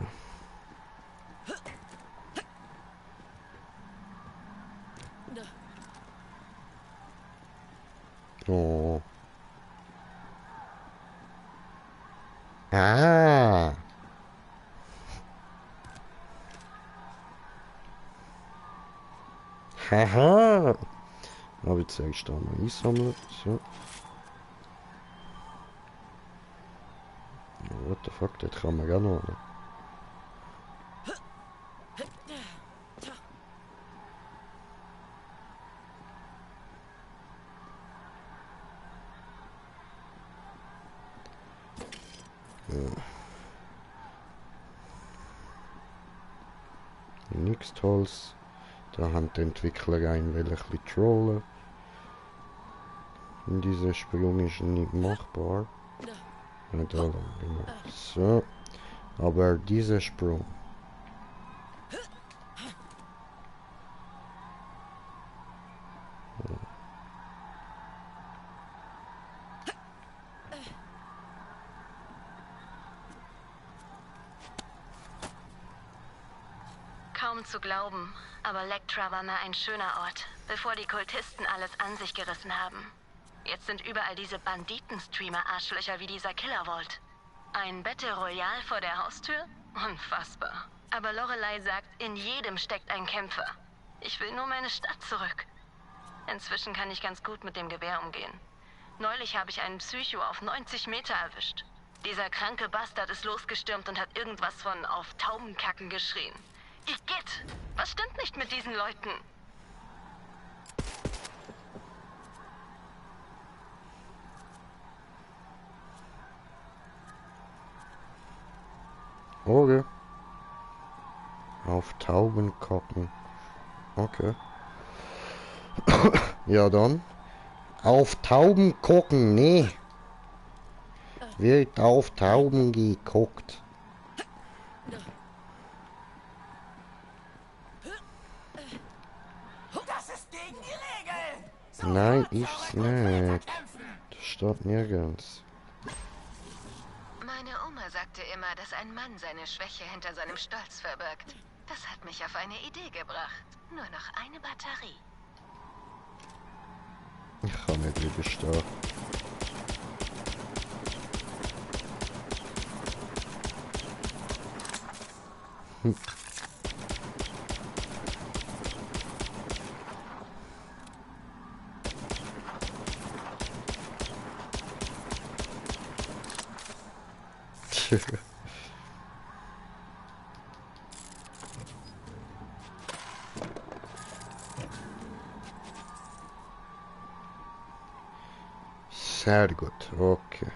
Oh. Ah. Haha. Habe ich zuerst da mal einsammeln. So. What the fuck, das kann man gar noch. Ja. Textholz. Da haben die Entwickler ein bisschen trollen. Und dieser Sprung ist nicht machbar. Nicht alle, genau. So. Aber dieser Sprung. Kaum zu glauben, aber Lectra war mal ein schöner Ort, bevor die Kultisten alles an sich gerissen haben. Jetzt sind überall diese Banditen-Streamer-Arschlöcher wie dieser Killer Vault. Ein Battle Royale vor der Haustür? Unfassbar. Aber Lorelei sagt, in jedem steckt ein Kämpfer. Ich will nur meine Stadt zurück. Inzwischen kann ich ganz gut mit dem Gewehr umgehen. Neulich habe ich einen Psycho auf 90 Meter erwischt. Dieser kranke Bastard ist losgestürmt und hat irgendwas von auf Taubenkacken geschrien. Igitt! Was stimmt nicht mit diesen Leuten? Okay. Auf Tauben kacken. Okay. Ja dann. Auf Tauben gucken, nee. Wird auf Tauben geguckt. Das ist gegen die Regeln! So Nein, hart soll ist's man Verräter nicht. kämpfen. Das steht nirgends. Meine Oma sagte immer, dass ein Mann seine Schwäche hinter seinem Stolz verbirgt. Das hat mich auf eine Idee gebracht. Nur noch eine Batterie. Ich kann nicht widerstehen. Sehr gut, okay.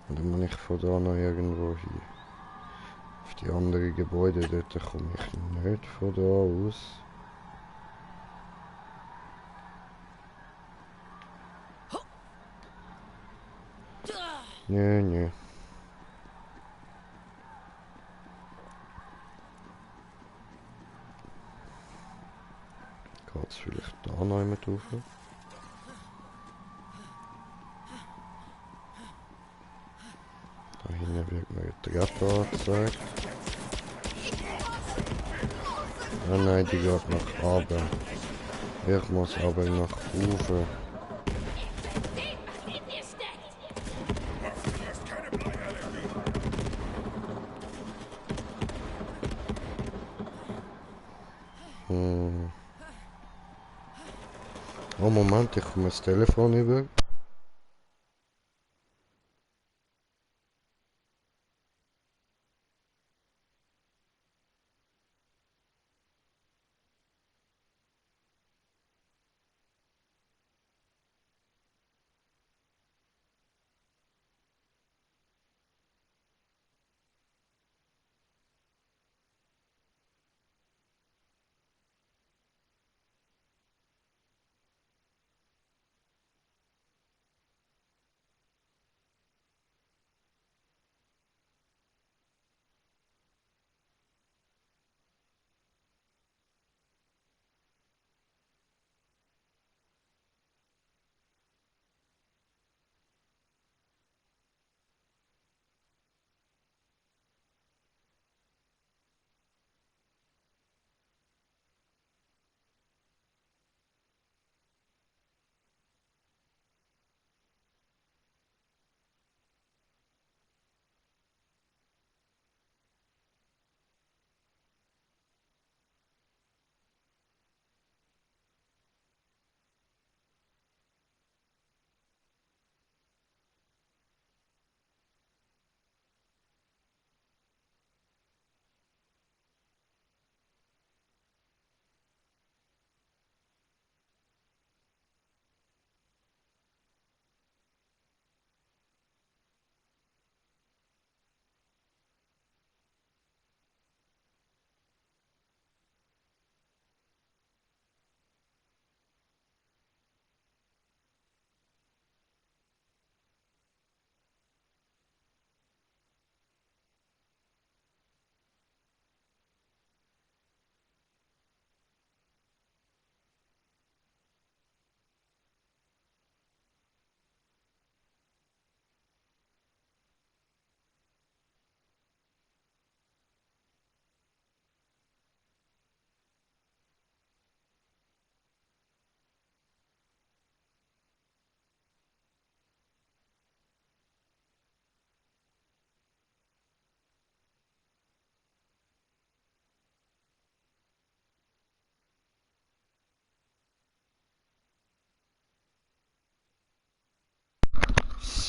Und dann muss ich von da noch irgendwo hin. Auf die andere Gebäude, dort komme ich nicht von da aus. Nö, nö. Geht's vielleicht da noch jemand rauf? Da hinten wird mir die Treppe angezeigt. Ah nein, die geht nach oben. Ich muss aber nach oben. Oh Moment, ich komme das Telefon über.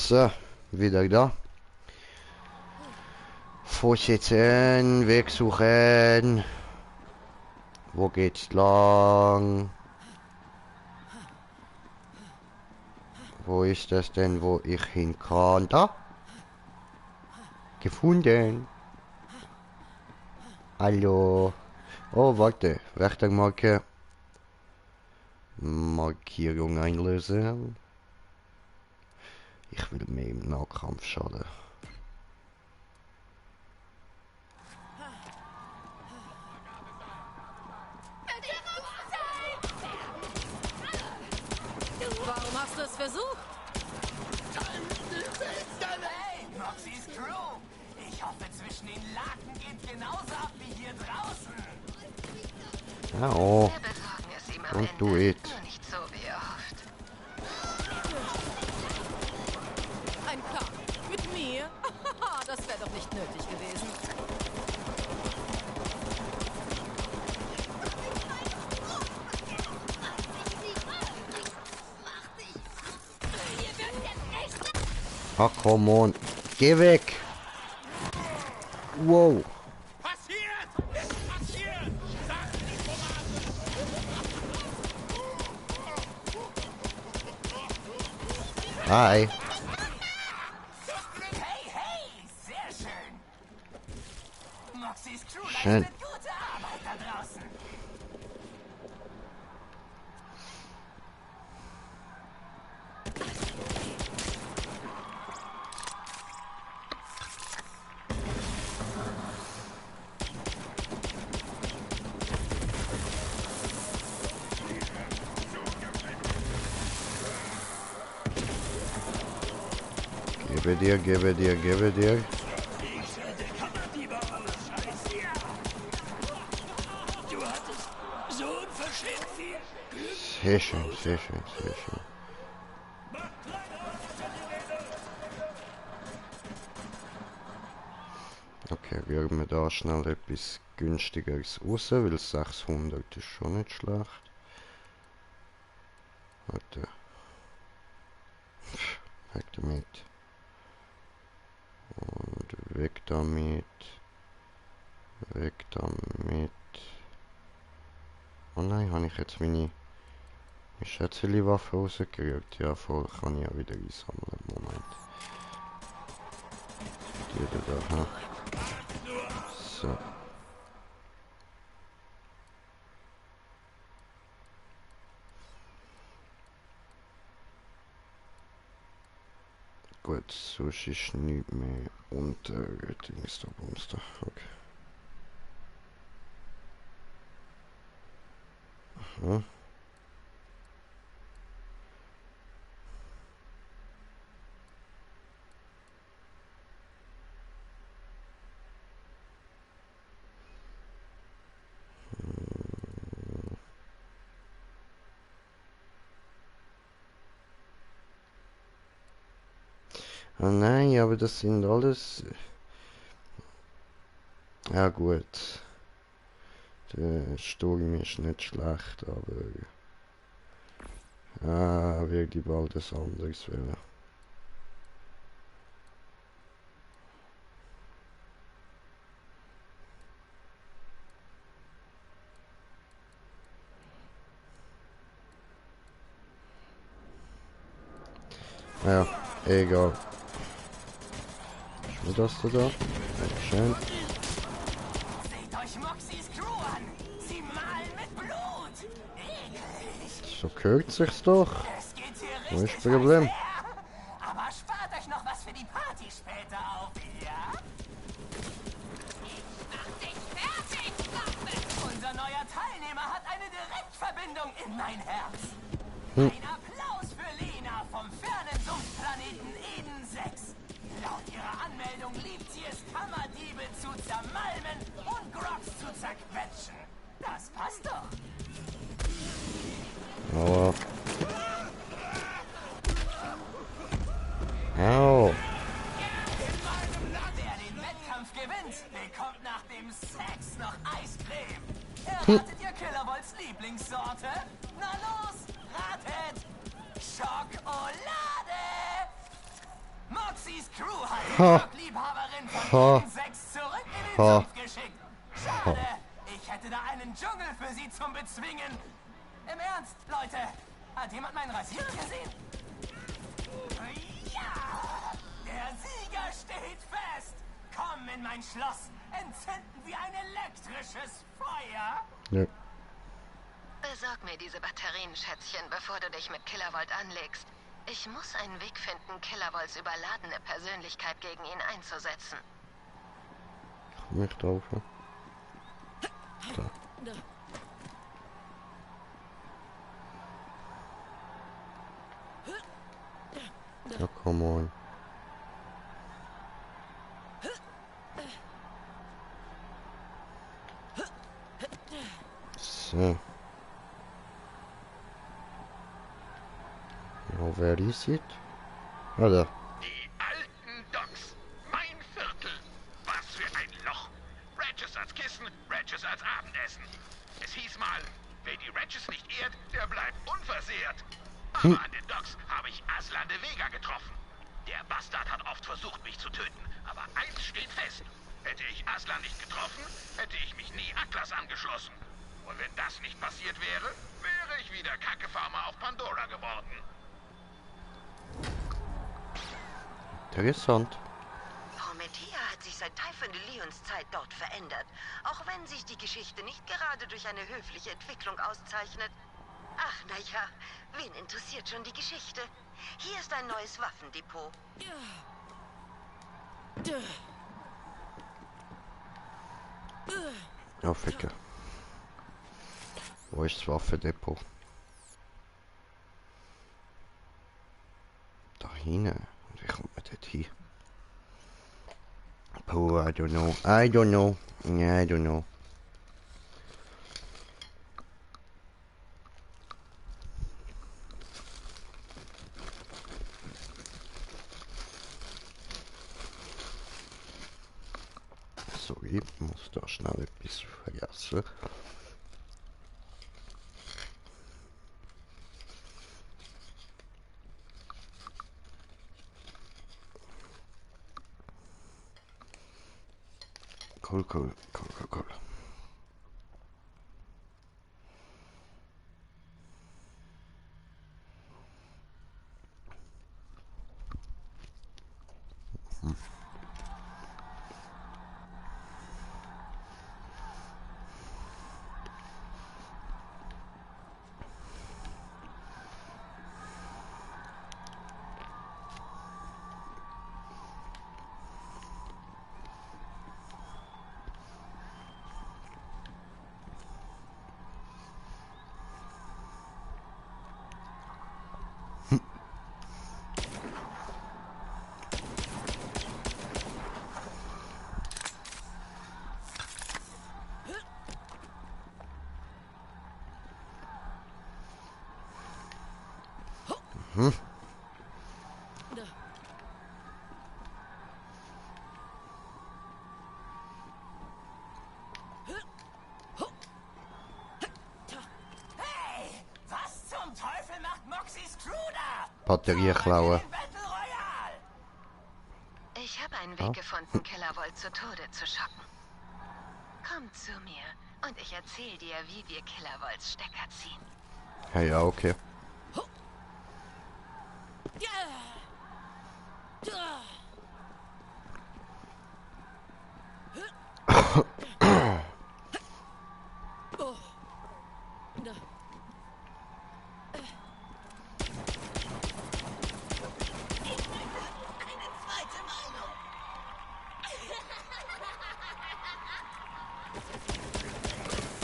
So, wieder da. Vorsitzen, Weg suchen. Wo geht's lang? Wo ist das denn, wo ich hin kann? Da? Gefunden. Hallo. Oh, warte. Wächtermarke. Markierung einlösen. Ich will mehr im Nahkampf schaden. Warum hast du es versucht? Hey, Moxie's Crew! Ich hoffe, zwischen den Laken geht genauso ab wie hier draußen. Ja, oh. Wir besorgen es ihm am Don't Ende. do it. Nur nicht so wie erhofft. Ein Kampf mit mir? Das wäre doch nicht nötig gewesen. Ah, come on. Geh weg. Wow. Passiert! Ist passiert! Sagt die Tomaten! Hi. Hey, hey! Sehr schön! Moxie's Crew Schön. leistet gute Arbeit da draußen. Gebe dir, gebe dir, gebe dir. Du hattest so unverschämt viel Glück. Sehr schön, sehr schön, sehr schön. Okay, wir haben da schnell etwas günstigeres raus, weil 600 ist schon nicht schlecht. Warte. Weg damit. Und weg damit. Weg damit. Oh nein, habe ich jetzt meine Schätzeli-Waffe rausgekriegt? Ja, voll, kann ich ja wieder einsammeln. Moment. Die da, ha. So. Gut, sonst ist nichts mehr unter Dings da, Bumster. Okay. Aha. Ah nein, aber das sind alles... Ja gut. Der Sturm ist nicht schlecht, aber... Ah, wird die bald das anderes wählen. Ja, egal. Ist mir das da? Dankeschön. Seht euch Moxie's Crew an! Sie malen mit Blut! Eklig! So gehört sich's doch. Es geht hier Wo ist richtig das Problem? heiß her. Aber spart euch noch was für die Party später auf, ja? Unser neuer Teilnehmer hat eine Direktverbindung in mein Herz. Ein Applaus für Lena vom fernen Sumpfplaneten Eden 6. Laut ihrer Anmeldung liebt sie es, Kammerdiebe zu zermalmen und Grogs zu zerquetschen. Das passt doch. Aber... Au. Wer den Wettkampf gewinnt, bekommt nach dem Sex noch Eiscreme. Erratet ihr Killerwolds Lieblingssorte? Na los, ratet! Schokolade! Moxys Crew hat die Jagdliebhaberin von Eden 6 zurück in den Sumpf geschickt. Schade, ich hätte da einen Dschungel für sie zum Bezwingen. Im Ernst, Leute, hat jemand meinen Rasierer gesehen? Ja, der Sieger steht fest. Komm in mein Schloss, entzünden wir ein elektrisches Feuer. Ja. Besorg mir diese Batterien, Schätzchen, bevor du dich mit Killervolt anlegst. Ich muss einen Weg finden, Killervolts überladene Persönlichkeit gegen ihn einzusetzen. Komm ich drauf. Da. Ja, come on. So. Ja, wer ist es? Ah, da. Die alten Docks. Mein Viertel. Was für ein Loch. Ratchets als Kissen, Ratchets als Abendessen. Es hieß mal, wer die Ratchets nicht ehrt, der bleibt unversehrt. Aber an den Docks habe ich Aslan de Vega getroffen. Der Bastard hat oft versucht, mich zu töten. Aber eins steht fest. Hätte ich Aslan nicht getroffen, hätte ich mich nie Atlas angeschlossen. Und wenn das nicht passiert wäre, wäre ich wieder Kackefarmer auf Pandora geworden. Interessant. Promethea hat sich seit Typhon de Leons Zeit dort verändert. Auch wenn sich die Geschichte nicht gerade durch eine höfliche Entwicklung auszeichnet. Ach, naja, wen interessiert schon die Geschichte? Hier ist ein neues Waffendepot. Ja, Ficker. Wo ist das Waffendepot? Da hinten. Wie kommt man dort hin? Oh, I don't know. I don't know. I don't know. Sorry, ich muss da schnell etwas vergessen. Cool. Hey, was zum Teufel macht Moxys Crew da? Batterie klauen. Battle Royale! Ich habe einen Weg gefunden, Killervolt zu Tode zu schocken. Komm zu mir und ich erzähle dir, wie wir Killervolts Stecker ziehen. Ja, okay.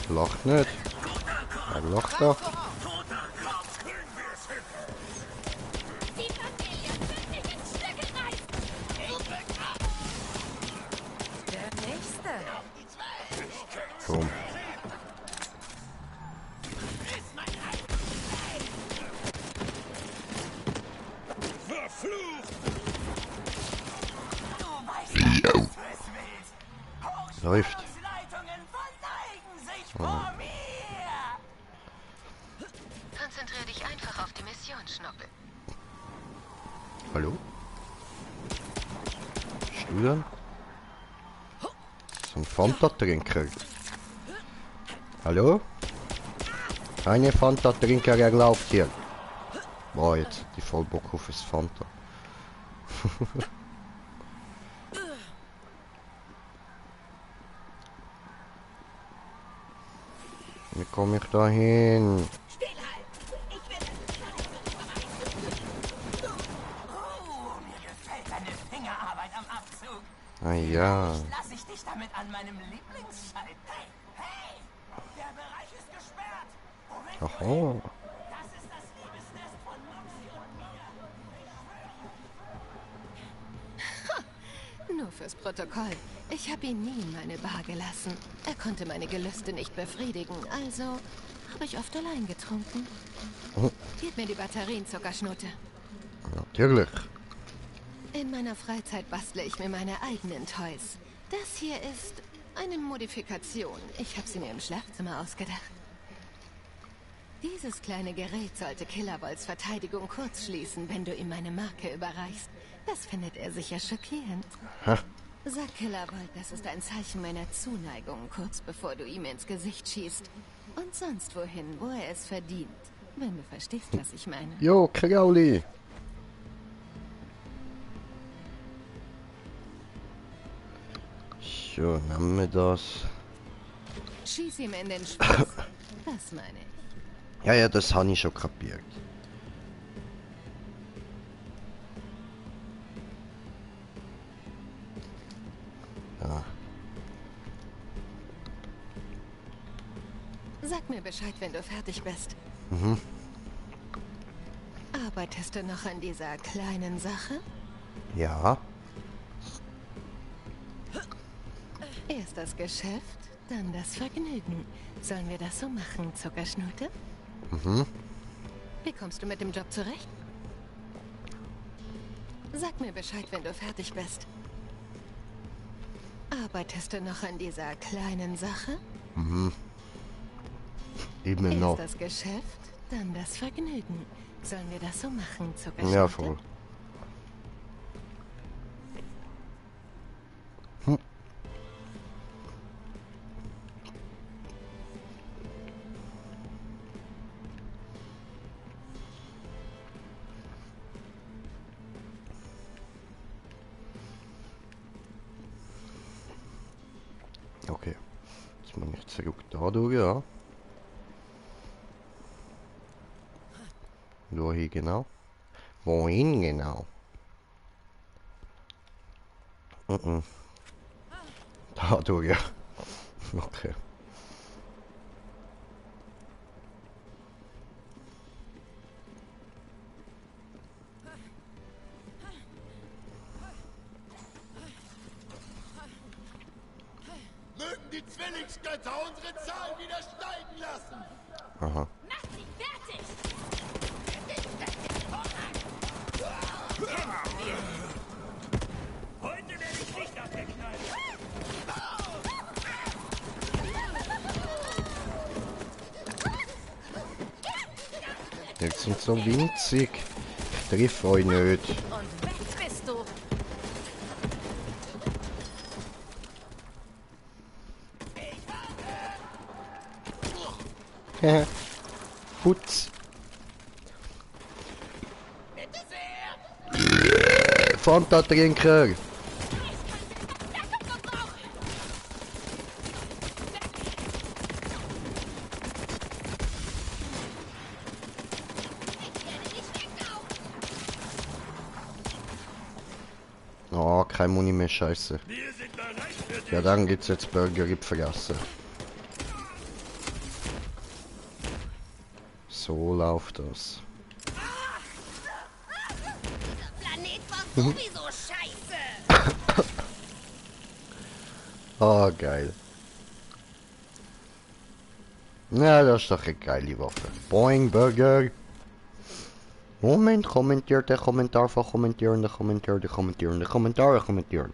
Lacht nicht. Er lacht doch. Die Familie wird mich in Stücke reißen. Der nächste. Komm. Du weißt nicht, was du es willst. Läuft. Hochspannungsleitungen verneigen sich vor mir. Konzentrier dich einfach auf die Mission, Schnuppel. Hallo? du denn? So ein Fanta-Trinker. Hallo? Keine Fanta-Trinker erlaubt hier. Boah, jetzt die voll Bock auf das Fanta. Wie komme ich da hin? Oh, mir gefällt deine Fingerarbeit am Abzug. Ah ja. Lass ich dich damit an meinem Lieblingsschalter. Hey, hey! Der Bereich ist gesperrt. Moment, Aha. das ist das Liebesnest von Moxie und mir. Nur fürs Protokoll. Ich habe ihn nie in meine Bar gelassen. Er konnte meine Gelüste nicht befriedigen, also habe ich oft allein getrunken. Gib mir die Batterien, Zuckerschnute. Natürlich. In meiner Freizeit bastle ich mir meine eigenen Toys. Das hier ist eine Modifikation. Ich habe sie mir im Schlafzimmer ausgedacht. Dieses kleine Gerät sollte Killerwolds Verteidigung kurz schließen, wenn du ihm meine Marke überreichst. Das findet er sicher schockierend. Ha. Sag Killerwold, das ist ein Zeichen meiner Zuneigung, kurz bevor du ihm ins Gesicht schießt. Und sonst wohin, wo er es verdient. Wenn du verstehst, was ich meine. Jo, Krauli. So, nehmen wir das. Schieß ihm in den Schwanz. Das meine ich. Ja, ja, das habe ich schon kapiert. Ja. Sag mir Bescheid, wenn du fertig bist. Mhm. Arbeitest du noch an dieser kleinen Sache? Ja. Erst das Geschäft, dann das Vergnügen. Sollen wir das so machen, Zuckerschnute? Mhm. Wie kommst du mit dem Job zurecht? Sag mir Bescheid, wenn du fertig bist. Arbeitest du noch an dieser kleinen Sache? Mhm. Immer noch. Erst das Geschäft, dann das Vergnügen. Sollen wir das so machen, Zuckerschnute? Ja, voll. Hm. Okay. Jetzt muss ich zurück da durch, ja. Wohin genau? Wohin genau? Da durch, ja. Okay. Mögen die Zwillingsgötter unsere Zahlen wieder steigen lassen! Aha. Mach sie fertig! Heute werde ich nicht abgeknallt. Jetzt sind so winzig. Ich triff euch nicht. Und weg bist du. Putz. Fanta-Trinker. Oh, kein Muni mehr, scheiße. Ja, dann geht's jetzt Burger fressen. So läuft das. Planet war sowieso scheiße! Oh, geil. Na, das ist doch eine geile Waffe. Boing, Burger. Moment, kommentiert der Kommentar von kommentierende, kommentierte, kommentierende, Kommentare kommentieren.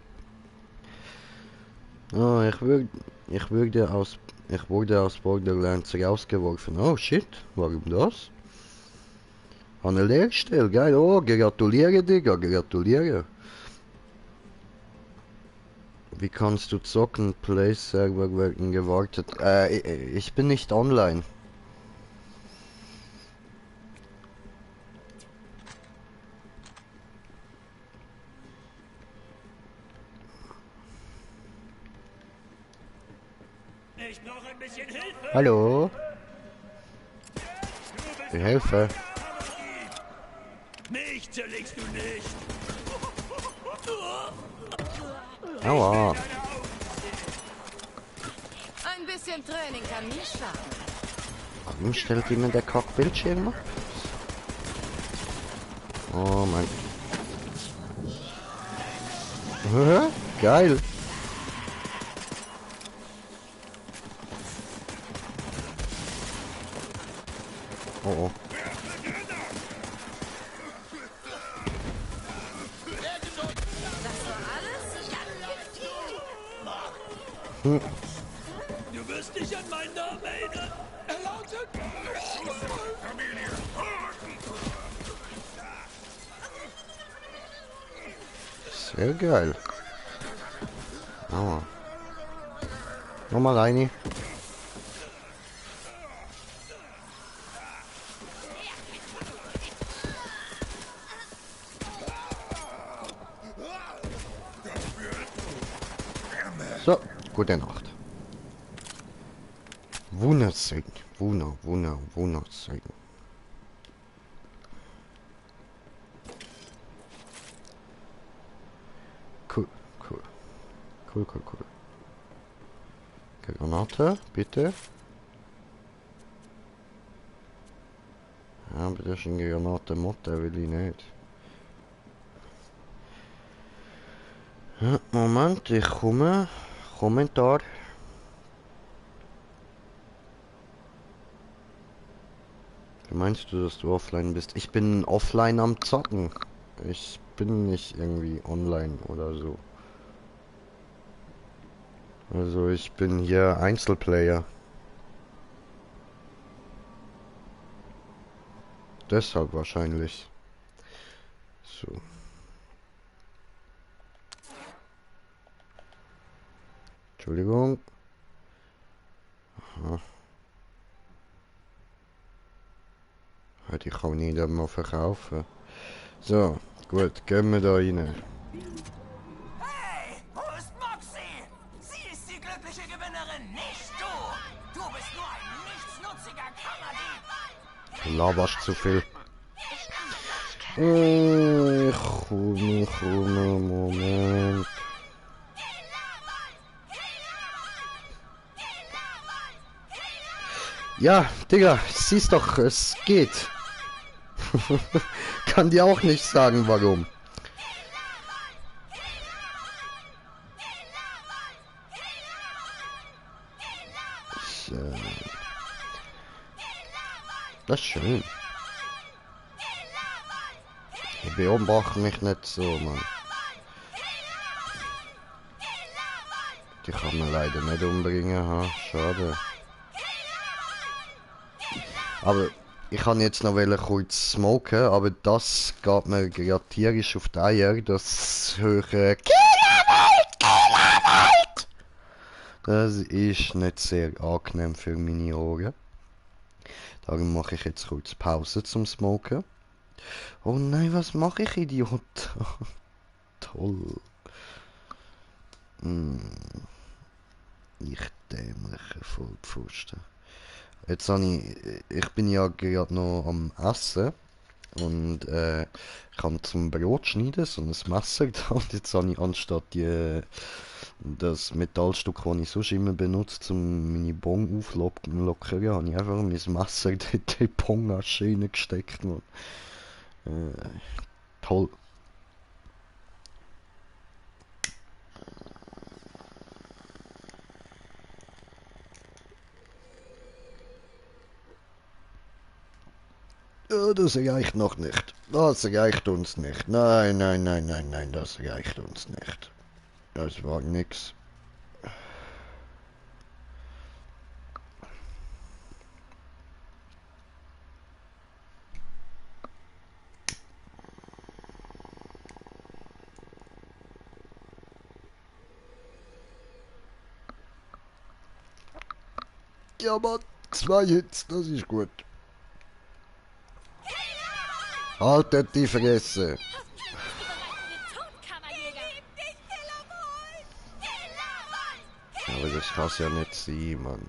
Oh, ich wurde aus Borderlands rausgeworfen. Oh shit, warum das? An der Lehrstelle, geil. Oh, gratuliere, Digga, gratuliere. Wie kannst du zocken? Play-Server werden gewartet. Ich bin nicht online. Ich brauche ein bisschen Hilfe. Hallo? Ich helfe. Mich zerlegst du nicht. Aua. Ein bisschen Training kann nie schaden. Warum stellt immer der Kackbildschirm ab? Oh mein. Geil. Oh oh. Hm. Du wirst dich an meinen Namen erinnern. Er lautet... Sehr geil. Aua. Nochmal rein. So, gute Nacht. Wunderschön. Wunderschön. Cool. Granate, bitte. Ja, aber das ist eine Granate Motte, will ich nicht. Ja, Moment, ich komme. Kommentar. Wie meinst du, dass du offline bist? Ich bin offline am Zocken. Ich bin nicht irgendwie online oder so. Also ich bin hier Einzelplayer. Deshalb wahrscheinlich. So. Entschuldigung. Aha. Hätte ich auch nie mal verkaufen. So, gut, gehen wir da rein. Hey, wo ist Moxie? Sie ist die glückliche Gewinnerin, nicht du. Du bist nur ein nichtsnutziger Kammerdieb. Du laberst zu viel. Ich komme, Moment. Ja, Digga, siehst doch, es geht. Kann dir auch nicht sagen, warum. Das ist schön. Ich beobachte mich nicht so, Mann. Die kann man leider nicht umbringen, ha? Schade. Aber ich kann jetzt noch kurz smoken, aber das geht mir gerade tierisch auf die Eier, das höhere Killerwald! Das ist nicht sehr angenehm für meine Ohren. Darum mache ich jetzt kurz Pause zum Smoken. Oh nein, was mache ich, Idiot? Toll. Ich dämliche Vollpfosten. Jetzt habe ich bin ja gerade noch am Essen und ich kann zum Brot schneiden, so ein Messer da, und jetzt habe ich anstatt das Metallstück, das ich sonst immer benutze, um meine Bong auflockern, habe ich einfach mein Messer in die Bong-Asche reingesteckt. Toll. Ja, das reicht noch nicht. Das reicht uns nicht. Nein, das reicht uns nicht. Das war nix. Ja, Mann. 2 Hits, das ist gut. Haltet die Fresse. Aber das kann es ja nicht sein, Mann.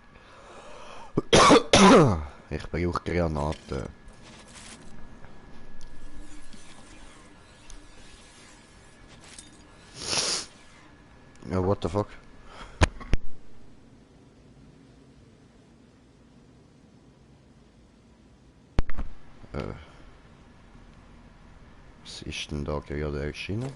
Ich brauche Granaten. Ja, what the fuck? Was ist denn da gerade erschienen?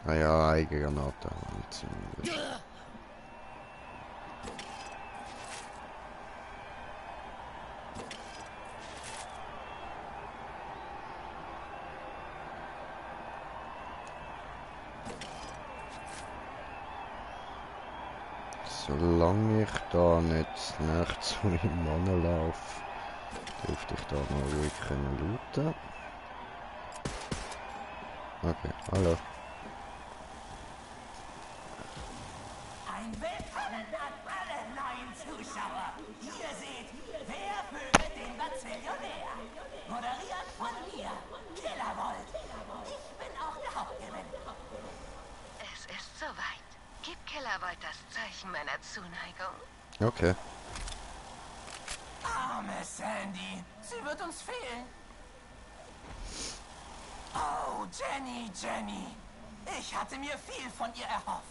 Ah ja, eine Granate. Solange ich da nicht näher zu meinem Mann laufe, dürfte ich da noch ruhig looten. Okay, hallo. Ein Willkommen an alle neuen Zuschauer. Ihr seht, wer vögelt den Bazillionär? Moderiert von mir, Killervolt. Ich bin auch der Hauptgewinner. Es ist soweit. Gib Killervolt das Zeichen meiner Zuneigung. Okay. Arme Sandy, sie wird uns fehlen. Oh, Jenny, Jenny. Ich hatte mir viel von ihr erhofft.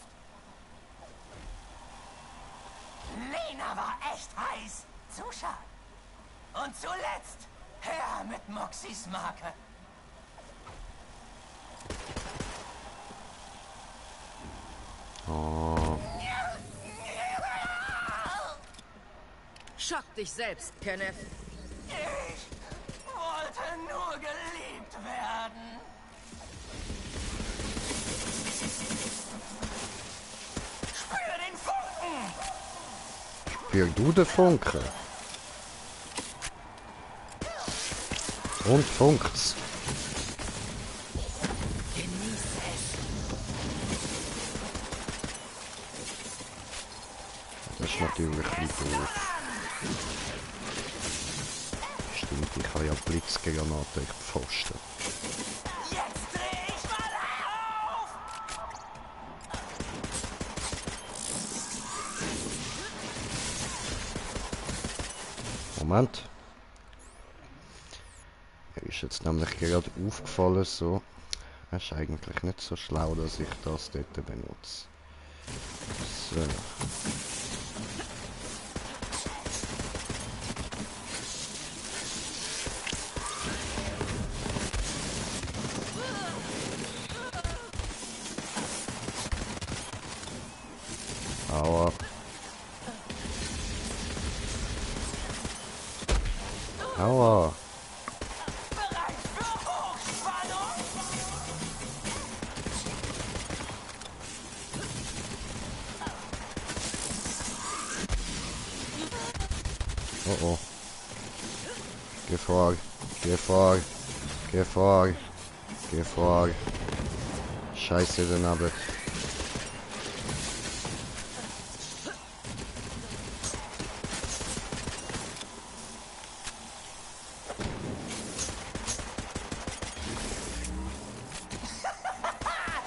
Lena war echt heiß. Zu schade. Und zuletzt, her mit Moxys Marke. Oh. Schock dich selbst, Kenneth. Ich wollte nur geliebt werden. Spür den Funken! Spür du den Funken? Und funkt's? Das ist natürlich ein bisschen doof. Stimmt, ich habe ja Blitzgranate, ich Pfosten. Jetzt dreh ich mal auf! Moment. Mir ist jetzt nämlich gerade aufgefallen, so. Es ist eigentlich nicht so schlau, dass ich das dort benutze. So. Aua. Aua. Bereit für Hochspannung! Oh oh. Gefahr. Gefahr. Gefahr. Gefahr. Scheiße, den Abend.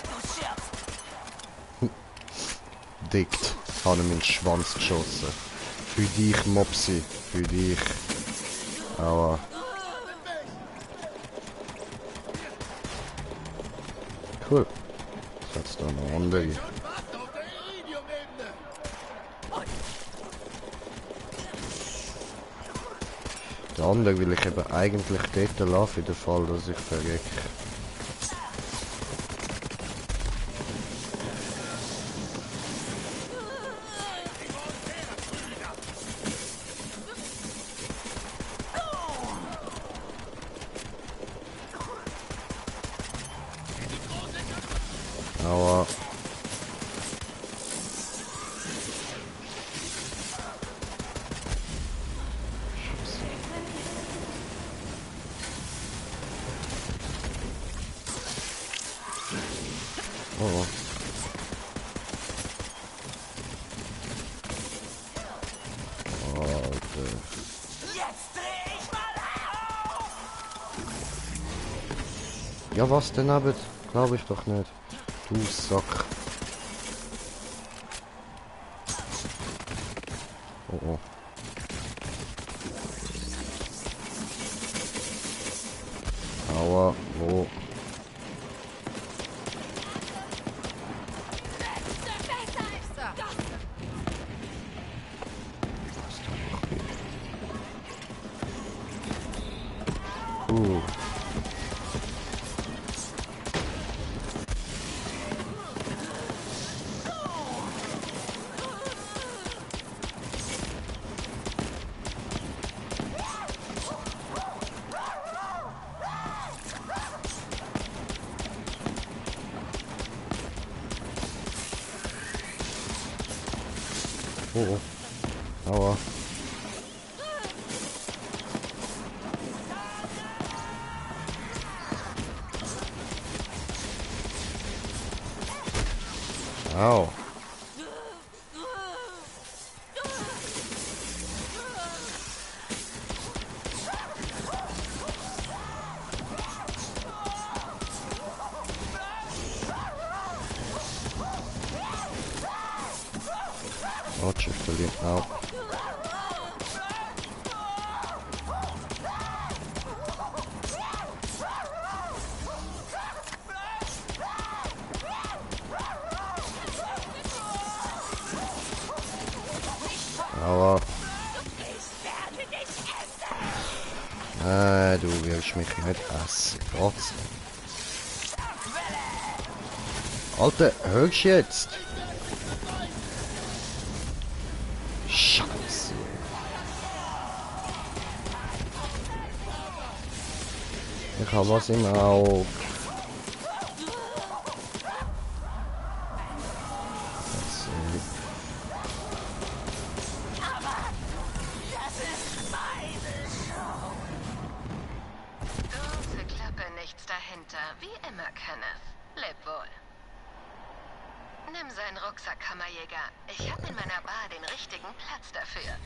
Du schirbst! Dickt. Habe meinen Schwanz geschossen. Für dich, Mopsi. Für dich. Aua. Cool. Jetzt da noch andere. Der andere will ich eben eigentlich dort lassen, für den Fall, dass ich verrecke. Aua. Oh. Alter. Jetzt dreh ich mal auf! Ja, was denn aber? Glaube ich doch nicht. Du Sack. Oh oh. Aua, wo? Oh, oh. Aua. Au. Oh, Tschüsseli. Au. Aua. Du willst mich nicht essen. Gott. Alter, hörst du jetzt? Scheiße. Ich hab was im Auge. Große Klappe, nichts dahinter. Wie immer, Kenneth. Leb wohl. Nimm seinen Rucksack, Kammerjäger. Ich habe in meiner Bar den richtigen Platz dafür.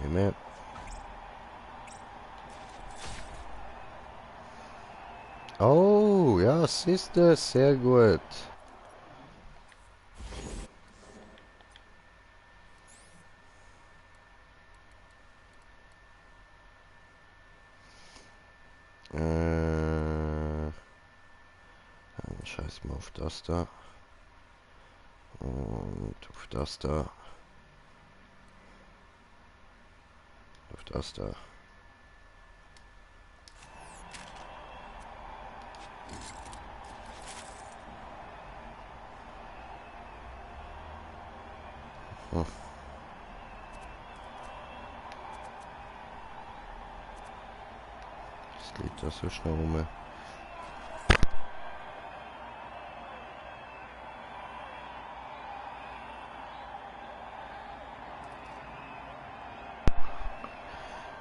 Und mehr. Oh, ja, siehst du, sehr gut. Scheiß mal auf das da. Und auf das da. Auf das da. Hm. Das liegt da so schnell rum.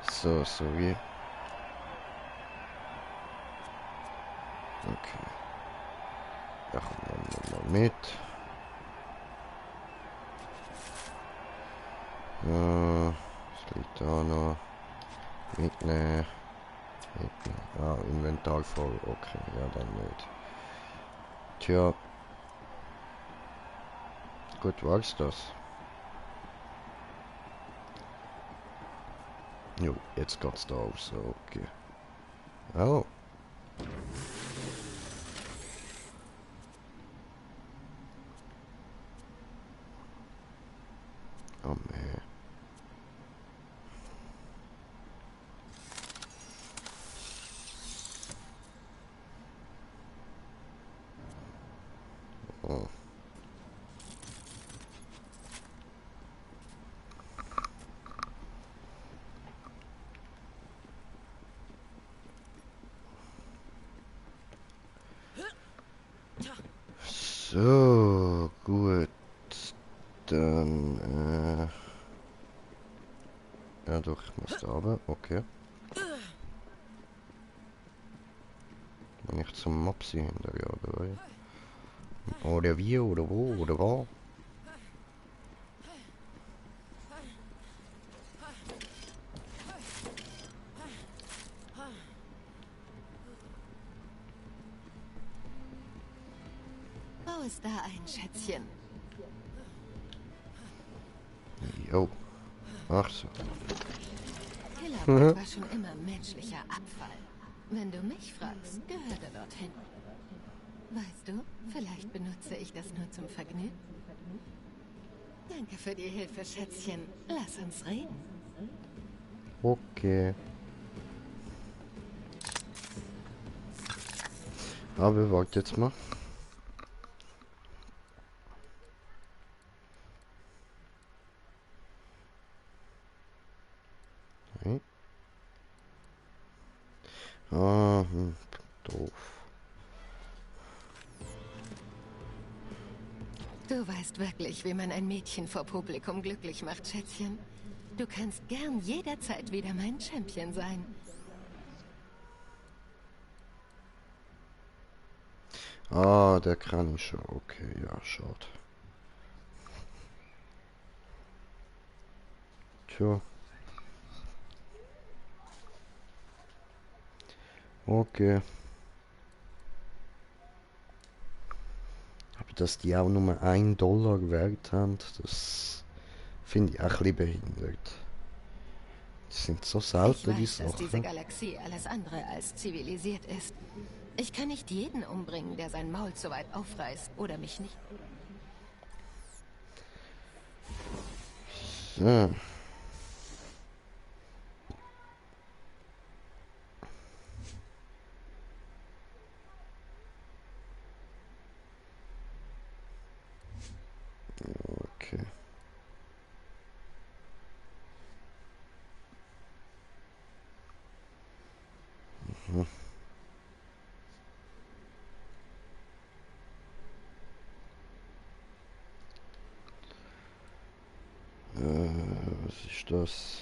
So, sorry. Okay. Ja, kommen wir mal mit. Ja, was liegt da noch? Mitnehmen. Ah, Inventar voll. Okay, ja, dann nicht. Tja. Gut, war's das. Jo, jetzt geht's da auf, so, okay. Oh. Oh, man. Oh. So, gut. Dann, ja doch, ich muss da runter. Okay. Wenn ich zum Mopsi hinterher, oder wie? Oder wie, oder wo, oder wo? Bau es da ein, Schätzchen. Jo. Ach so. Killerwood war schon immer menschlicher Abfall. Wenn du mich fragst, gehört er dorthin. Weißt du, vielleicht benutze ich das nur zum Vergnügen. Danke für die Hilfe, Schätzchen. Lass uns reden. Okay. Aber warte jetzt mal. Okay. Ah, doof. Du weißt wirklich, wie man ein Mädchen vor Publikum glücklich macht, Schätzchen. Du kannst gern jederzeit wieder mein Champion sein. Ah, der kann ich schon. Okay, ja, schade. Tja. Okay. Aber dass die auch nur $1 wert haben, das finde ich auch ein bisschen behindert. Das sind so Ich selten die weiß, dass diese Sachen. Galaxie alles andere als zivilisiert ist. Ich kann nicht jeden umbringen, der sein Maul zu weit aufreißt oder mich nicht. So. Okay. Mhm. Was ist das?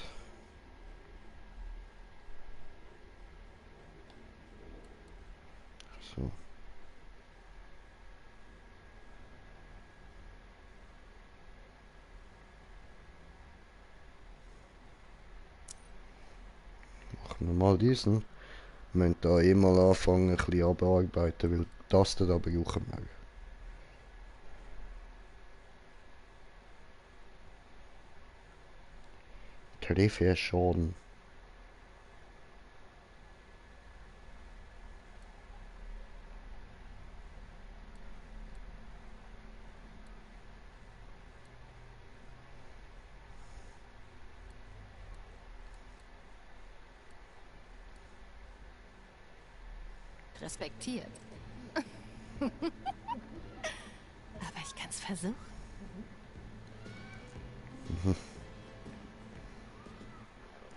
So. Machen wir mal diesen. Wir müssen da eh mal anfangen, ein bisschen abarbeiten, weil das da brauchen wir. Treffer Schaden. Respektiert. Aber ich kann's versuchen. Mhm.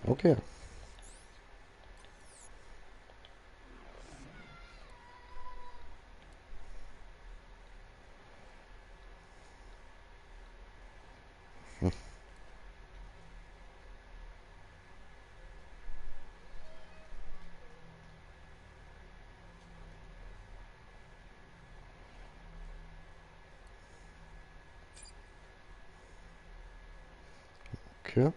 Okay. Hm. Okay.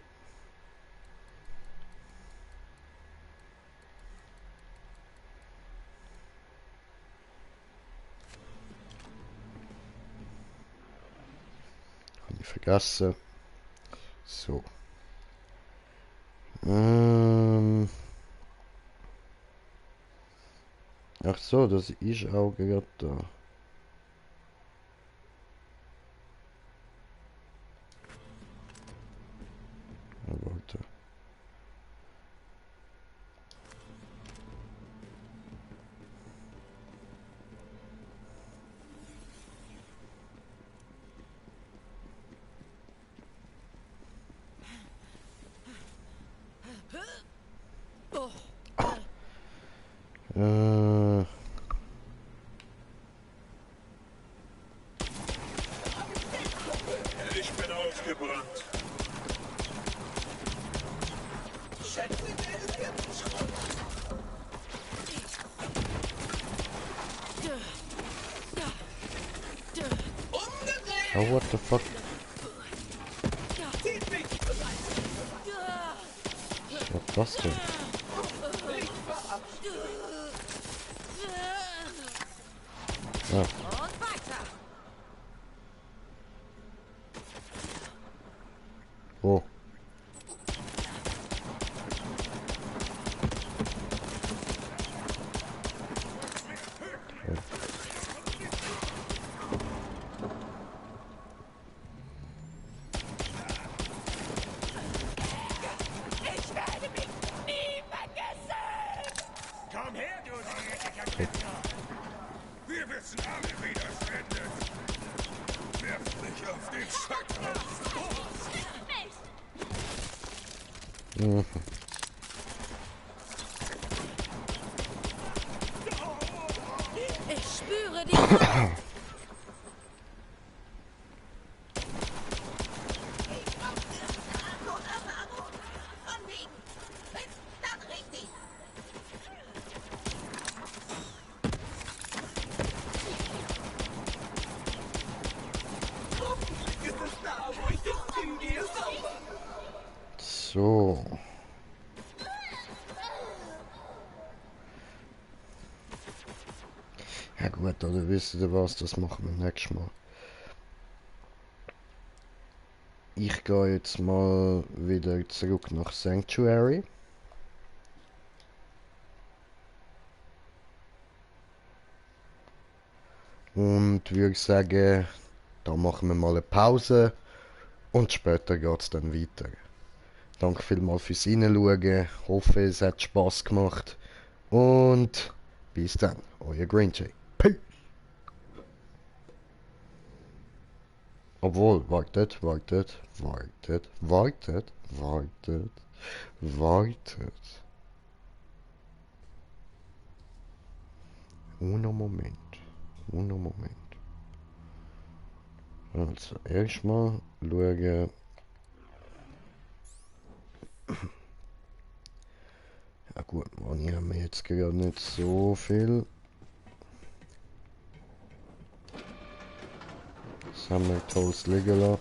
Habe ich vergessen. So. Ach so, das ist auch gerade da. Ja, warte. Äh, Oh, what the fuck? Was denn? Ah. Oh. Komm her, du dreckiger Kinder! Wir wissen alle, wie das endet! Wirf mich auf den Scheißhaufen! Mhm. Ich spüre die Kraft. So. Ja gut, oder wisst ihr was, das machen wir nächstes Mal. Ich gehe jetzt mal wieder zurück nach Sanctuary. Und würde sagen, da machen wir mal eine Pause und später geht es dann weiter. Danke vielmals fürs Reinschauen, hoffe es hat Spass gemacht und bis dann, euer Green Jay. Peace! Obwohl, wartet. Uno Moment. Also, erstmal schauen. Ja gut, Money haben wir jetzt gerade nicht so viel. Das haben wir tolles liegen lassen.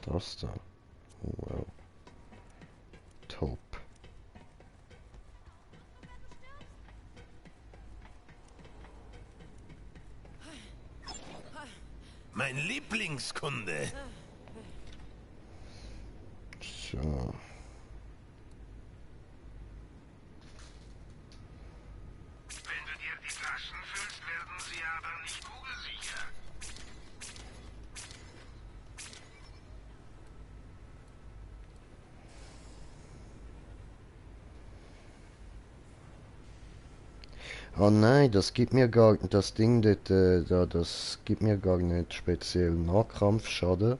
Das da. Oh, wow. Top. Mein Lieblingskunde. So. Wenn du dir die Taschen füllst, werden sie aber nicht kugelsicher. Oh nein, das gibt mir gar das Ding dort, das gibt mir gar nicht speziell Nahkampfschaden,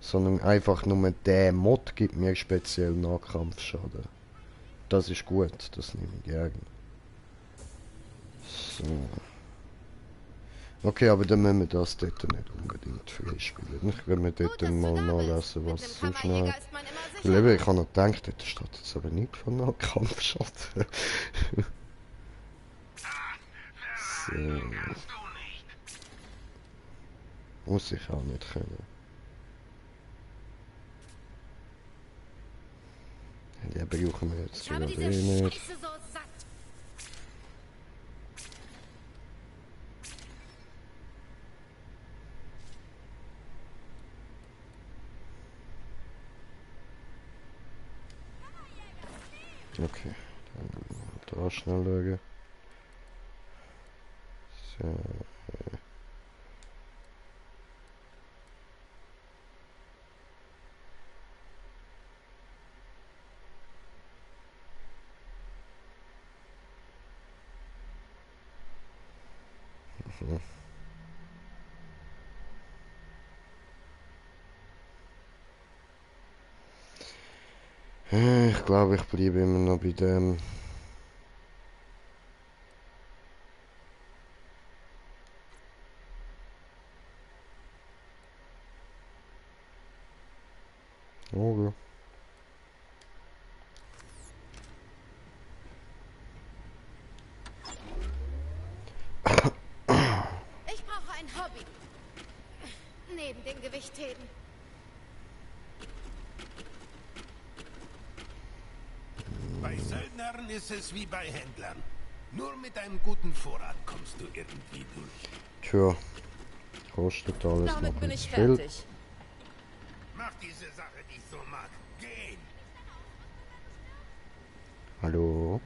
sondern einfach nur der Mod gibt mir speziell Nahkampfschaden. Das ist gut, das nehme ich gerne. So. Okay, aber dann müssen wir das dort nicht unbedingt freispielen. Ich will mir dort mal nachlesen, was so schnell... Ich habe noch gedacht, dort steht jetzt aber nicht von Nahkampfschaden. So. Muss ich auch nicht können. Die brauchen wir jetzt gerade nicht. Okay, dann da schnell schauen. So. Ich glaube, ich bleibe immer noch bei dem. Oh, Ich brauche ein Hobby. Neben dem Gewichtheben. Bei Söldnern ist es wie bei Händlern. Nur mit einem guten Vorrat kommst du irgendwie durch. tja. Kostet alles noch Damit bin nicht ich viel. fertig. Mach diese Sache, die ich so mag. Gehen! Hallo?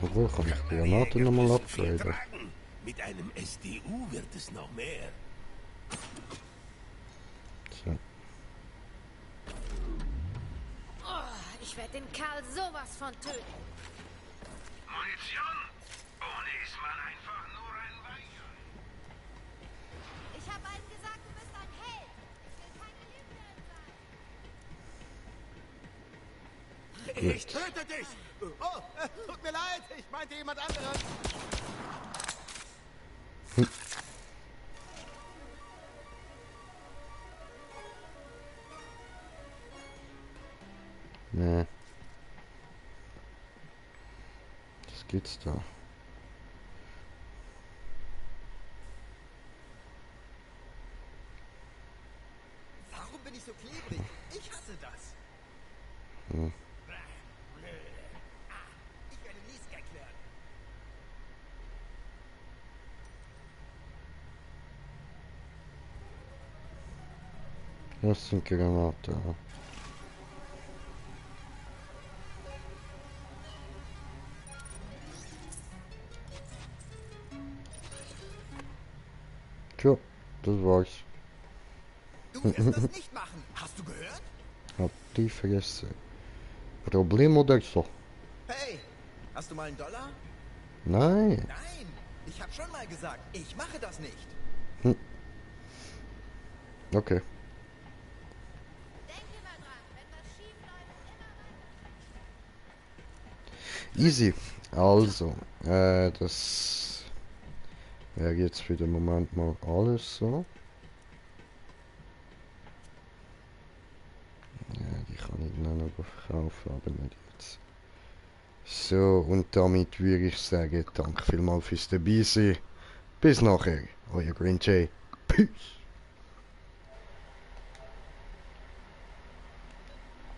Obwohl, kann ich die Granaten nochmal upgraden? Tragen. Mit einem SDU wird es noch mehr. So. Oh, ich werde den Kerl sowas von töten. Munition? Ohne ist man einfach nur ein Weicher. Ich habe allen gesagt, du bist ein Held. Ich will keine Lügner sein. Ich töte dich! Oh, tut mir leid, ich meinte jemand anderen. Nee. Was geht's da? Warum bin ich so klebrig? Ich hasse das. Hm. Ich werde nie Skag lernen. Das sind Granaten. Tja, das war's. Du wirst das nicht machen. Hast du gehört? Hab die vergessen. Problem oder so? Hey, hast du mal einen Dollar? Nein. Nein, ich habe schon mal gesagt, ich mache das nicht. Okay. Denke mal dran, wenn was schief läuft, immer Easy. Also, das wäre jetzt für den Moment mal alles so. Ja, die kann ich dann noch verkaufen, aber nicht jetzt. So, und damit würde ich sagen, danke vielmals fürs dabei sein. Bis nachher, euer Green Jay. Peace.